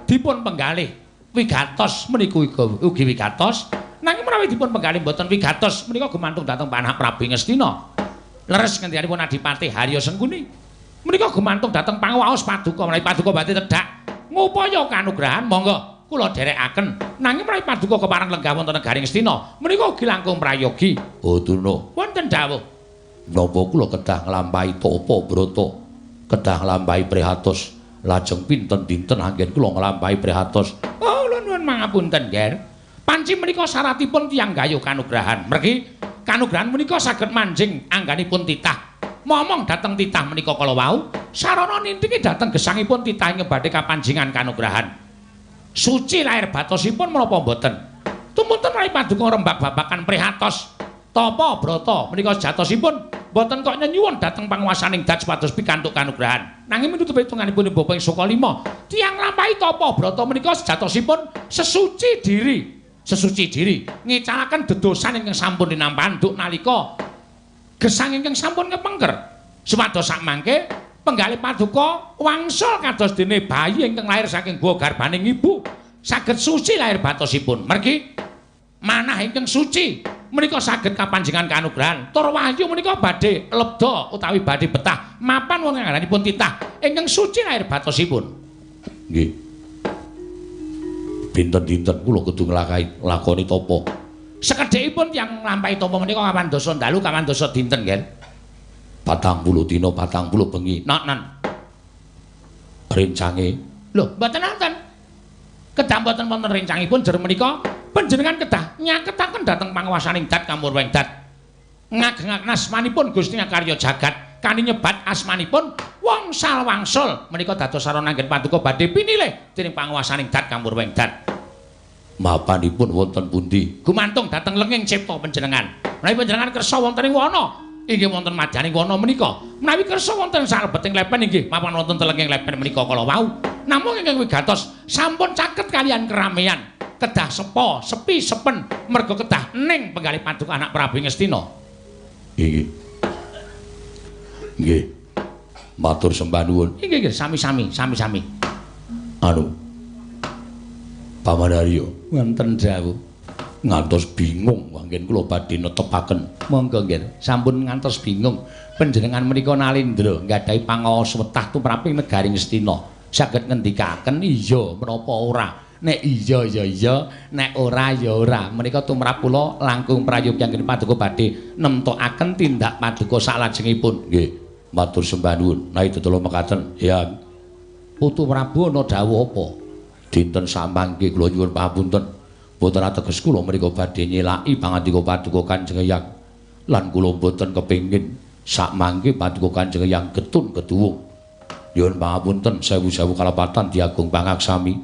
dipun penggalih wigatos menika ugi wigatos, nanging menawi dipun penggalih mboten wigatos menika gumantung dhateng Anak Prabu Ngastina. Leres ngendikanipun Adipati Harya Sengkuni menika gumantung dhateng panguwaos paduka menawi paduka badhe tedhak ngupaya kanugrahan monggo kula dherekaken, nanging menawi paduka kepareng lenggah wonten negari Ngastina menika ugi langkung prayogi. Oh Durna, wonten dawuh. Napa kula kedah nglampahi tapa brata, kedah nglampahi prihatos, lajeng pinten dinten anggen kula nglampahi prihatos? Oh kula nuwun mangapunten Ger, panci menika syaratipun tiyang gayuh kanugrahan. Mergi kanugrahan menika saged manjing angganipun titah. Momong dhateng titah menika kala wau sarana nintiki dhateng gesangipun titah ing badhe kapanjingan kanugrahan. Suci lahir batosipun menapa mboten? Tumunten menawi paduka rembag babagan prihatos tapa brata menika sejatosipun mboten kok nyenyuwun dhateng panguwasaning dat supados pikantuk kanugrahan. Nanging miturut pitunganipun bapa ing Sukalima, tiyang nglampahi tapa brata menika sejatosipun sesuci diri, sesuci diri ngecalaken dedosan ingkang sampun dinampahan duk nalika gesang ingkang sampun kepengker. Supados sakmangke penggalih paduka wangsul kados dene bayi ingkang lahir saking guwa garbaning ibu saged suci lahir batosipun. Mergi manah ingkang suci menika saged kapanjengan kanugrahan. Tur wahyu menika badhe lebda utawi badhe betah mapan wonten anggenipun titah ingkang suci lahir batosipun. Nggih. Dinten-dinten kula kudu nglakoni tapa. Sekedhikipun tiyang nglampahi tapa menika kawan dasa dalu kawan dasa dinten, Ger. 40 dina 40 bengi. Nok-non. Rencange. Lho, mboten wonten. Kedah mboten wonten rencangipun jer menika panjenengan kedah nyaketaken dhateng panguwasaning dat kamurweng dat. Ngagengaken asmanipun Gusti Ngakarya jagat kanthi nyebat asmanipun Wongsal Wangsul menika dados sarana anggen paduka badhe pinilih dening panguwasaning dat kamurweng dat. Mapanipun wonten pundi? Gumantung dhateng lenging cipta panjenengan. Menawi panjenengan kersa wonten ing wana, inggih wonten madyaning wana menika. Menawi kersa wonten salebeting lepen inggih mapan wonten telenging lepen menika kala wau. Namung ingkang wigatos sampun caket kalian keramaian. Kedah sepo, sepi, sepen, merga kedah ning penggalih paduka Anak Prabu Ngastina. Inggih. Nggih. Matur sembah nuwun. Inggih nggih, sami-sami, sami-sami. Anu. Paman Haryo, wonten dawuh. Ngantos bingung anggen kula badhe netepaken. Monggo nggih, sampun ngantos bingung. Panjenengan menika nalindra nggadahi pangaos wetah tumraping negari Ngastina. Saged ngendikaken iya menapa ora? Nek iya ya iya, nek ora ya ora. Menika tumrap kula langkung prayogi anggen paduka badhe nemtokaken tindak paduka saklajengipun. Nggih, matur sembah nuwun. Nawi tetela mekaten. Ya. Putu Prabu ana dawuh apa? Dinten samangke kula nyuwun pangapunten. Mboten ateges kula menika badhe nyelaki pangandika paduka Kanjeng Eyang. Lan kula mboten kepengin sakmangke paduka Kanjeng Eyang getun keduwung. Nyuwun pangapunten sewu-sewu kalepatan diagung pangaksami.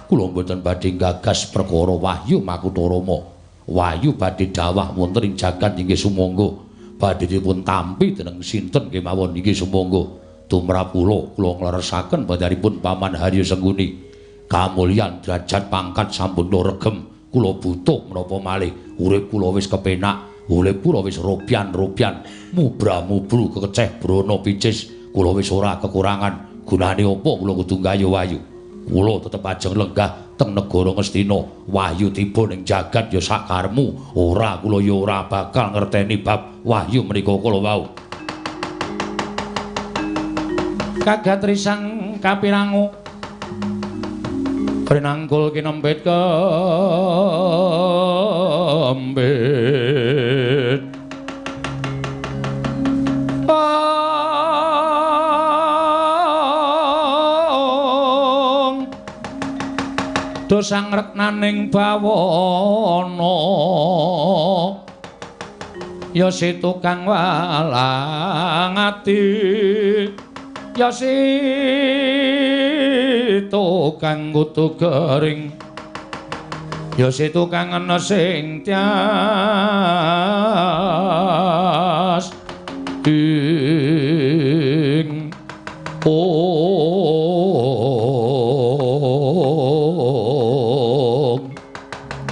Kula mboten badhe gagas perkara wahyu Makutarama. Wahyu badhe dawah wonten ing jagat inggih sumangga. Badhe dipun tampi dening sinten kemawon inggih sumangga. Tumrap kula kula ngleresaken padharipun Paman Harya Sengkuni. Kamulyan derajat pangkat sampun regem. Kula butuh menapa malih. Urip kula wis kepenak, urip kula wis robyan-robyan, mubra-mubru kekeceh brana picis. Kula wis ora kekurangan. Gunane apa kula kudu gayu-wayu? Kula tetep ajeng lenggah teng negara Ngastina. Wahyu tiba ning jagat ya sakarmu. Ora kula ya ora bakal ngerteni bab wahyu menika kala wau. Kagat risang kapirangu prinangkul kinempit kembit. Dosa ngreknaning bawana ya si tukang walang ati ya si tukang kutu gering ya si tukang ana sing tias ing ong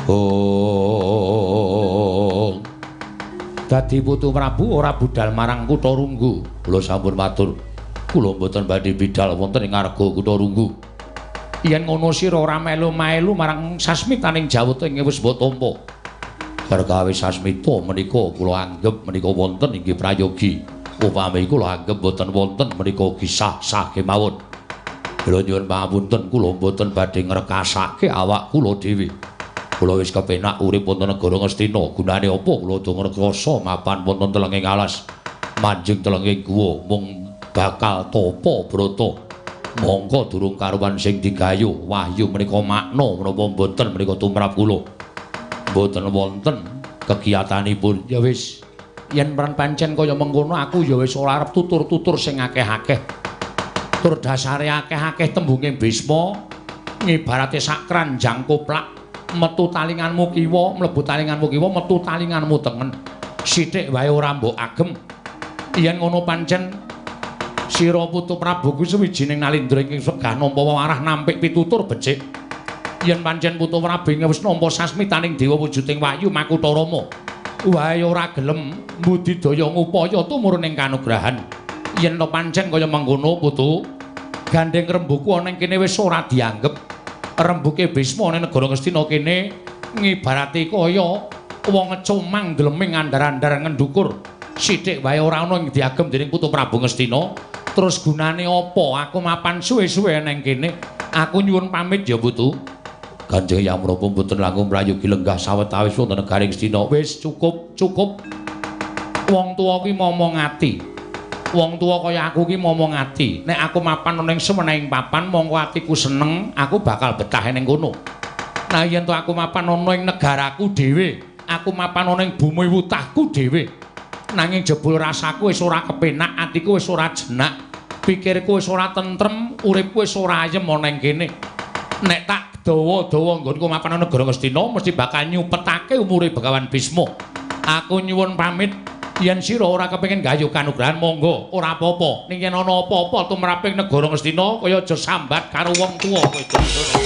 ong. Dadi Putu Prabu ora budal marang Kutha Runggu. Kula sampun matur, kula mboten badhe bidal wonten ing ngarga Kutha Runggu. Yen ngono sira ora melu-melu marang sasmitaning Jawata ing wis mbok tampa. Perkawis sasmita menika kula anggep menika wonten inggih prayogi. Upami kula anggep mboten wonten menika ugi sah-sah kemawon. Kula nyuwun pangapunten, kula mboten badhe ngrekasake awak kula dhewe. Kula wis kepenak urip wonten negara Ngastina, gunane apa kula do ngrekasa mapan wonten telenging alas, manjing telenging guwa mung bakal tapa brata. Mongko durung karuwan sing digayuh wahyu menika makna menapa mboten menika tumrap kula. Mboten wonten kegiatanipun. Ya wis, yen pancen kaya mengkono aku ya wis ora arep tutur-tutur sing akeh-akeh. Tur dasare akeh-akeh tembunge Bisma ngibarate sak kranjang koplak, metu talinganmu kiwa, mlebu talinganmu kiwa, metu talinganmu tengen. Sithik wae ora mbok agem. Yen ngono pancen sira Putu Prabu kuwi suwijining nalindra ingkang wegah nampa wewarah nampik pitutur becik. Yen pancen Putu Prabu wis nampa sasmitaning dewa wujuding wahyu Makutha Rama, wae ora gelem mbudidaya ngupaya tumurun ing kanugrahan. Yen to pancen kaya mengkono Putu, gandeng rembuku ana ing kene wis ora dianggep. Rembuke Bisma ning negara Ngastina kene ngibarate kaya wong ngecumang dleming andar-andar ngendukur. Sithik wae ora ana ing diagem dening Putu Prabu Ngastina. Terus gunane apa aku mapan suwe-suwe nang kene? Aku nyuwun pamit ya Putu. Kanjeng Hyang menapa mboten langkung prayogi lenggah sawetawis wonten negari Ngastina. Wis cukup, cukup. Wong tuwa kuwi momong ati. Wong tuwa kaya aku ki momong ati. Nek aku mapan ana ing semenehing papan mongko atiku seneng, aku bakal betah ning kono. Nah yen to aku mapan ana ing negaraku dhewe, aku mapan ana ing bumi wutahku dhewe. Nanging jebul rasaku wis ora kepenak, atiku wis ora jenak, pikirku wis ora tentrem, uripku wis ora ayem ana ing kene. Nek tak dawa-dawa nggonku mapan ana negara Ngastina mesti bakal nyupetake umure Begawan Bisma. Aku nyuwun pamit. Yen sira ora kepengin gayuh kanugrahan monggo, ora apa-apa. Ning yen ana apa-apa tumraping negara Ngastina kaya aja sambat karo wong tuwa kowe Duryudana.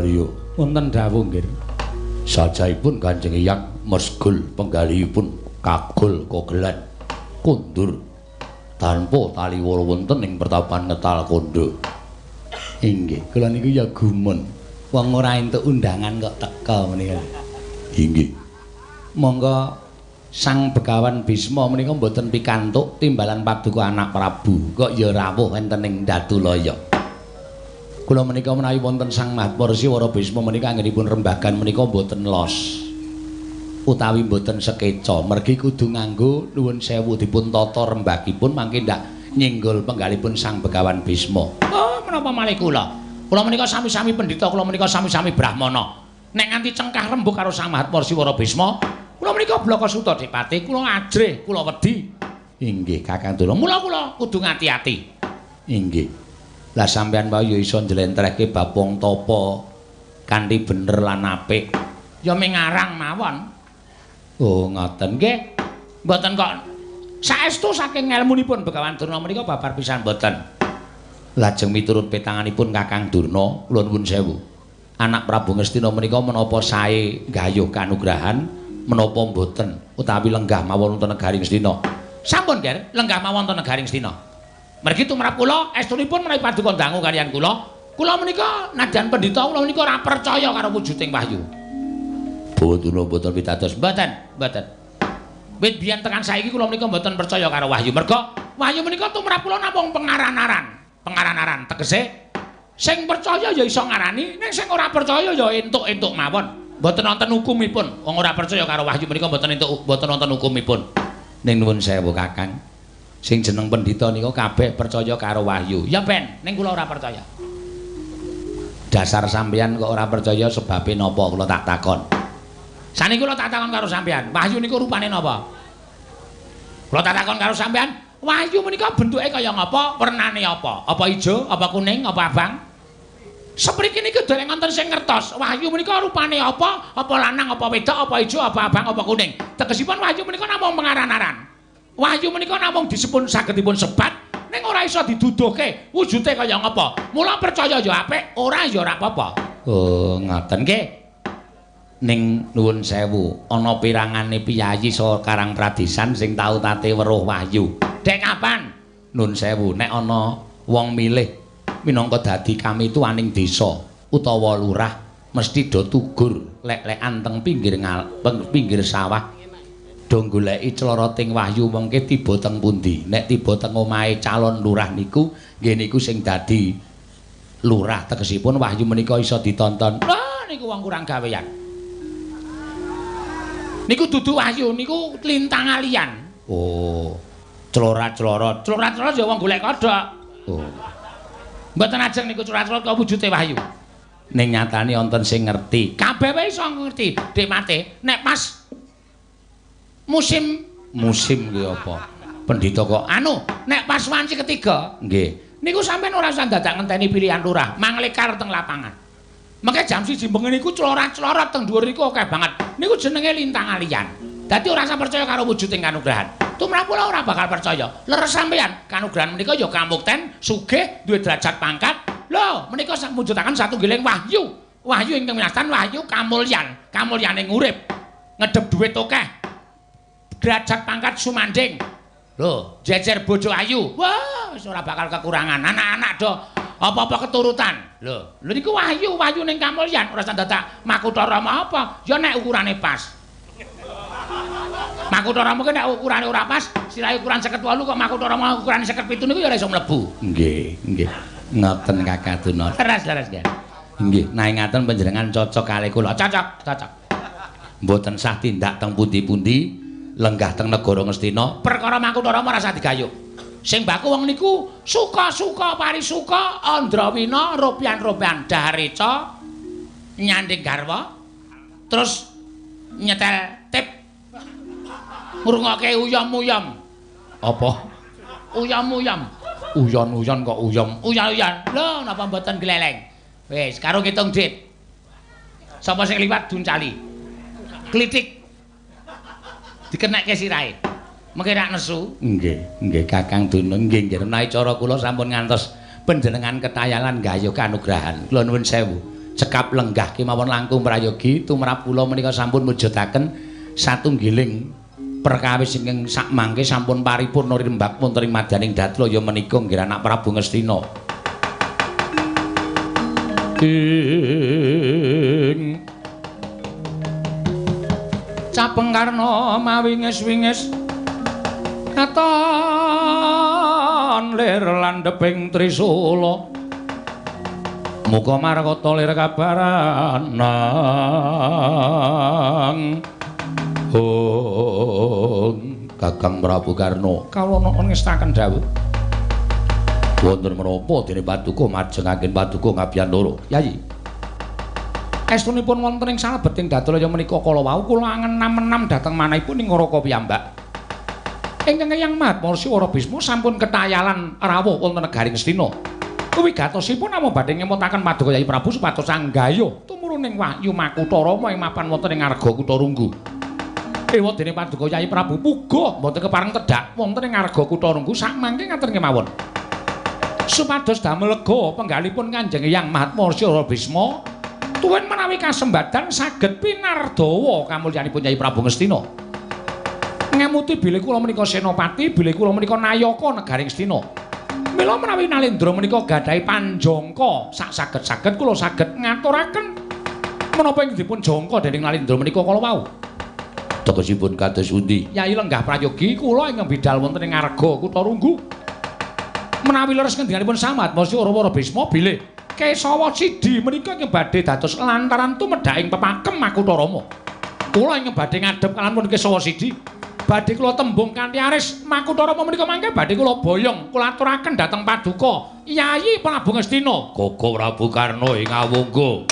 Arya, wonten dawuh nggih. Sajaipun Kanjeng Eyang mesgul penggalihipun kagol kogelan kundur tanpa taliwara wonten ing pertapan Ngetal Kandha. Inggih, kula niku ya gumun. Wong ora entuk undangan kok teka menika. Inggih. Monggo Sang Begawan Bisma menika mboten pikantuk timbalan paduka anak Prabu kok ya rawuh enten ing Datulaya. Kula menika menawi wonten Sang Mahatma Resi Wara Bisma menika anggenipun rembagan menika mboten los utawi mboten sekeca, mergi kudu nganggo nuwun sewu dipun tata rembagipun mangke ndak nyenggol penggalipun Sang Begawan Bisma. Oh, menapa malih kula? Kula menika sami-sami pendhita, kula menika sami-sami brahmana. Nek nganti cengkah rembug karo Sang Mahatma Resi Wara Bisma, kula menika blaka suta Dipati, kula ajrih, kula wedi. Inggih, Kakang Durna. Mula kula kudu ngati-ati. Inggih. Lah sampeyan wae ya iso njlentrehke bab wong tapa kanthi bener lan apik. Ya ming ngarang mawon. Oh, ngoten nggih. Mboten kok saestu saking elmunipun Begawan Durna menika babar pisan mboten. Lajeng miturut petanganipun Kakang Durna, kula nuwun sewu. Anak Prabu Ngastina menika menapa sae gayuh kanugrahan menapa mboten utawi lenggah mawon wonten negari Ngastina. Sampun, Ger, lenggah mawon wonten negari Ngastina. Mergi tumrap kula estunipun menawi paduka dangu kaliyan kula, kula menika nadyan pendhita kula menika ora percaya karo wujuding wahyu. Boten mboten pitados. Mboten, mboten. Wit biyen tekan saiki kula menika mboten percaya karo wahyu. Merga wahyu menika tumrap kula namung pengaran-aran. Pengaran-aran tegese sing percaya ya iso ngarani, ning sing ora percaya ya entuk-entuk mawon. Mboten wonten hukumipun. Wong ora percaya karo wahyu menika mboten entuk, mboten wonten hukumipun. Ning nuwun sewu Kakang. Sing jeneng pendhita nika kabeh percaya karo wahyu. Ya ben, ning kula ora percaya. Dasar sampeyan kok ora percaya sebabe napa kula tak takon. Saniki kula tak takon karo sampeyan, wahyu niku rupane napa? Kula tak takon karo sampeyan, wahyu menika bentuke kaya ngapa, wernane apa? Apa ijo, apa kuning, apa abang? Sepriki niku dereng wonten sing ngertos wahyu menika rupane apa, apa lanang, apa wedok, apa ijo, apa abang, apa kuning. Tegesipun wahyu menika namung pengaran-aran. Wahyu menika namung disepun sagedipun sebat ning ora iso diduduhke wujude kaya ngapa. Mula percaya ya apik, ora ya ora apa-apa. Oh, ngoten nggih. Ning nuwun sewu, ana pirangane piyayi saka Karang Pradesan sing tau tate weruh wahyu. Dek kapan? Nuwun sewu, nek ana wong milih minangka dadi kamituaning desa utawa lurah mesti do tugur lek-lekan teng pinggir sawah. Do goleki cloroting wahyu mengke tiba teng pundi. Nek tiba teng omahe calon lurah niku nggih niku sing dadi lurah, tegesipun wahyu menika iso ditonton. Wah, niku wong kurang gawean. Niku dudu wahyu, niku lintang alian. Oh, clorat-clorot. Clorat-clorot ya wong golek kodhok. Oh. Mboten ajeng niku clorat-clorot kok wujude wahyu. Ning nyatane wonten sing ngerti. Kabeh wae iso ngerti. Dik mate, nek pas musim ki apa? Pendhita kok anu, nek pas wanci ketiga, nggih. Niku sampean ora usah dadak ngenteni pilihan lurah, manglekar teng lapangan. Mengke jam 1 bengi niku clorat-clorot teng dhuwur niku akeh banget. Niku jenenge lintang alian. Dadi ora usah percaya karo wujuding kanugrahan. Tumrap kula ora bakal percaya. Leres sampean, kanugrahan menika ya kamukten, sugih, duwe derajat pangkat. Lho, menika mujudaken satunggiling wahyu. Wahyu ingkang winastan wahyu kamulyan, kamulyaning urip. Ngedep dhuwit akeh. Derajat pangkat sumandhing. Lho, jejer bojo ayu. Wah, wis ora bakal kekurangan. Anak-anak do apa-apa keturutan. Lho, lho niku wahyu, wahyu ning kamulyan, ora usah dadak makutha rama apa. Ya nek ukurane pas. Makutha rama ki nek ukurane ora pas, sirahe ukuran 58 kok makutha rama ukurane 57 niku ya ora iso mlebu. Nggih, nggih. Ngoten Kakang Durna. Leres-leres nggih. Nggih, nek ngaten panjenengan cocok kalih kula. Cocok, cocok. Mboten sah tindak teng pundi-pundi. Lenggah teng negara Ngastina, perkara makutha rama ora usah digayuh. Sing baku wong niku suka-suka parisuka andrawina rupian-rupian dahareca nyanding garwa terus nyetel tip ngrungokke uyam-uyam. Apa? Uyam-uyam. Uyon-uyon kok uyam. Uyon-uyon. Lho, napa mboten gleleng? Wis, karo ngitung dit. Sapa sing liwat duncali? Klitik. Dikenekke sirahe. Mengke rak nesu. Nggih, nggih Kakang Durna, nggih nggih. Menawi cara kula sampun ngantos panjenengan ketayalan gayuh kanugrahan. Kula nuwun sewu. Cekap lenggah kemawon langkung prayogi tumrap kula menika sampun mujudaken satunggiling perkawis ingkang sakmangke sampun paripurna rinembak wonten ing madyaning Datlaya menika nggih anak Prabu Ngastina. Ing Capeng Karna mawinges-winges katon lir landheping trisula muka markata lir kabaranang. Hong Kakang Prabu Karna kawula ngestaken dawuh wonten menapa dene paduka majengaken paduka ngabiyantara Yayi. Estunipun wonten ing salebeting Datlaya menika kala wau kula angen-enam dhateng manahipun ing Raka piyambak. Ingkang Eyang Mahatma Wara Bisma sampun ketayalan rawuh wonten negari Ngastina. Wigatosipun namung badhe ngemutaken paduka Yayi Prabu supados anggayuh tumurun ing Wahyu Makutha Rama ing mapan wonten ing Arga Kutha Runggu. Ewa dene paduka Yayi Prabu puga mboten kepareng tedhak wonten ing Arga Kutha Runggu sakmangke ngaten kemawon. Supados damel lega penggalipun Kanjeng Eyang Mahatma Wara Bisma tuwin menawi kasembadan saged pinardawa kamulyanipun Yayi Prabu Ngastina. Ngemuti bilih kula menika senopati, bilih kula menika nayaka negari Ngastina. Mila menawi Nalendra menika gadhahi panjangka sak saged-saged kula saged ngaturaken menapa ing dipun jangka dening Nalendra menika kala wau. Tegesipun kados pundi? Yayi lenggah prayogi kula ingkang bidal wonten ing Arga Kutha Runggu. Menawi leres ngendikanipun Samatma Wara Bisma bilih Kesawa Sidi menika ingkang badhe dados lantaran tumedhaking pepakem Makutha Rama. Kula ingkang badhe ngadhep kalawan Kesawa Sidi. Badhe kula tembung kanthi aris Makutha Rama menika mangke badhe kula boyong kula aturaken dhateng paduka Yayi Prabu Ngastina. Koko Prabu Karna ing awungga.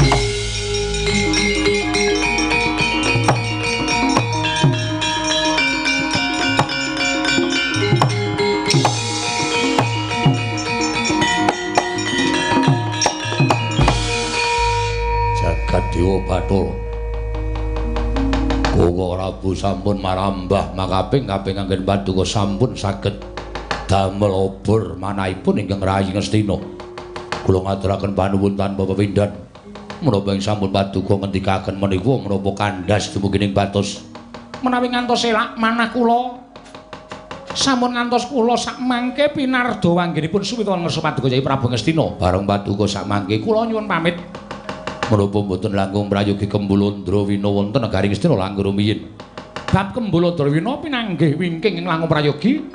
Jagat Dewa Bathara. Koko Prabu sampun marambah makaping-kaping anggen paduka sampun saged damel obor manahipun ingkang rayi Ngastina. Kula ngaturaken panuwun tanpa pepindhan menapa ing sampun paduka ngendikaken menika menapa kandhas dumugi ing batos. Menawi ngantos elak manah kula sampun ngantos kula sakmangke pinardawa anggenipun suwita ngersa paduka Yayi Prabu Ngastina. Bareng paduka sakmangke kula nyuwun pamit. Menapa mboten langkung prayogi Kembul Andrawina wonten negari Ngastina langkung rumiyin. Bab Kembul Andrawina pinanggih wingking ing langkung prayogi,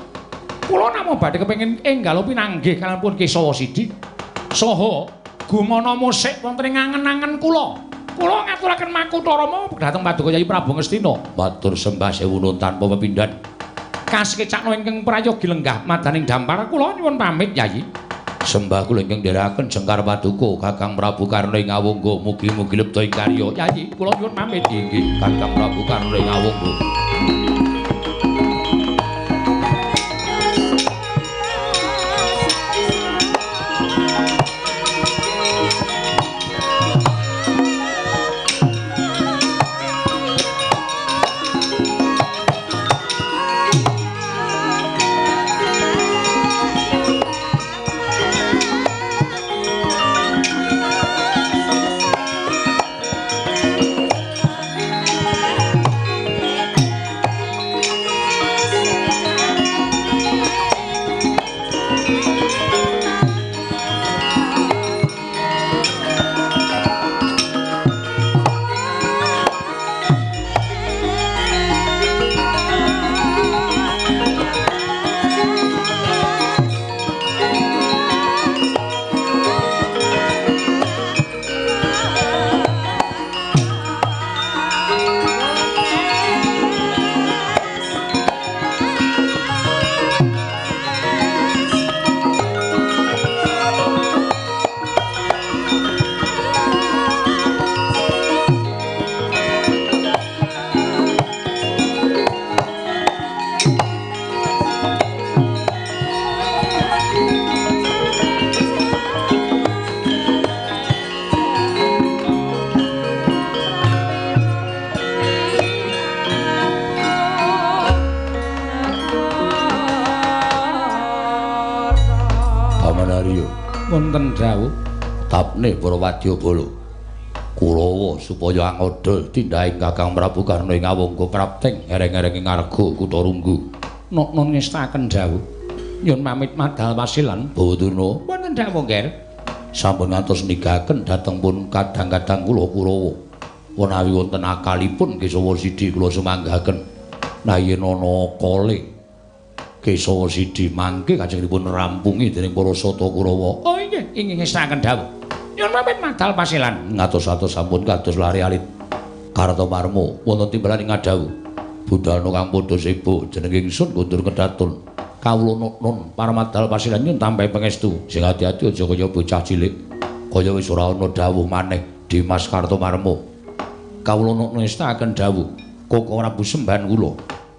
kula namung badhe kepengin enggal pinanggih kaliyan Kesawa Sidi. Saha gumana musik wonten ing angen-angen kula. Kula ngaturaken Makutha Rama dhateng paduka Yayi Prabu Ngastina. Matur sembah sewuno tanpa pepindhan. Kasekecakna ingkang prayogi lenggah madaning dampar kula nyuwun pamit Yayi. Sembah kula ingkang ndherekaken jengkar paduka Kakang Prabu Karna ing awungga mugi-mugi lepta ing karya. Yayi kula nyuwun pamit inggih Kakang Prabu Karna ing awungga. Wonten dawuh tapne para wadyabala. Kurawa supaya angodol tindhahing Kakang Prabu Karna ing awangga prapteng ereng-ereng ing ngarga kutha Runggu. Nok-non ngestakaken dawuh. Nyun pamit madal pasilan Bawadurna. Wonten dawuh, Nger. Sampun ngantos nigaken dhateng pun kadang-kadang kula Kurawa. Menawi wonten akalipun Kesawa Sidi kula sumanggaken. Nah yen ana akale Kesawa Sidi mangke kajengipun rampungi dening para sata Kurawa. Oh inggih, inggih ngestakaken dawuh. Nyun pamit madal pasilan. Ngatos-atos sampun kados lari alit. Kartomarma wonten timbalan ing ngadhawuh. Budalna kang padha sibuk jenenge ingsun kundur kedatun. Kawula nun paramadal pasilan nyun tambahi pangestu. Sing ati-ati aja kaya bocah cilik. Kaya wis ora ana dawuh maneh Dimas Kartomarma. Kawula nun ngestakaken dawuh. Koko Prabu sembahan kula.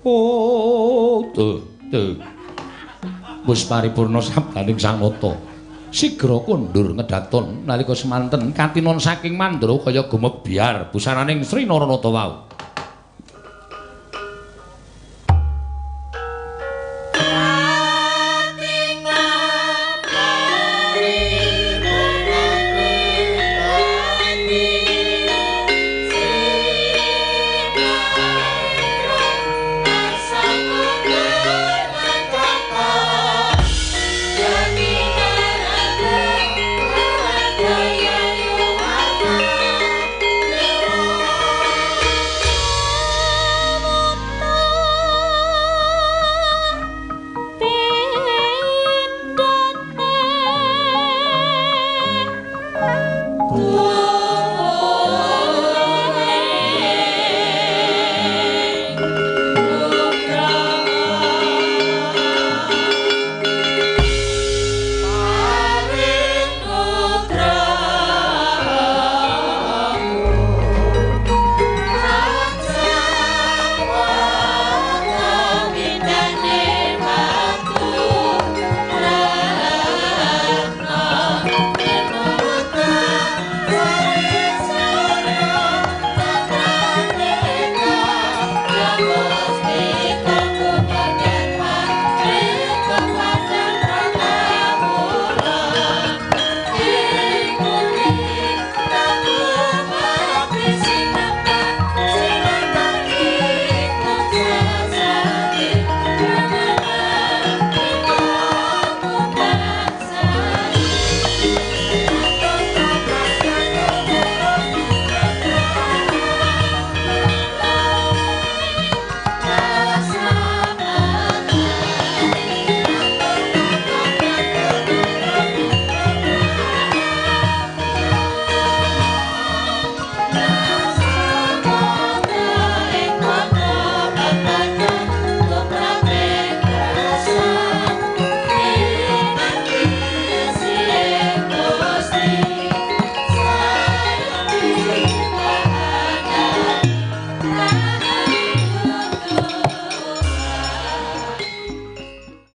Oh, tuh, tuh. Wis paripurna sabdaning Sang Nata. Sigra kondur ngedaton nalika semanten katinon saking mandra kaya gumebyar busananing Sri Naranata wau.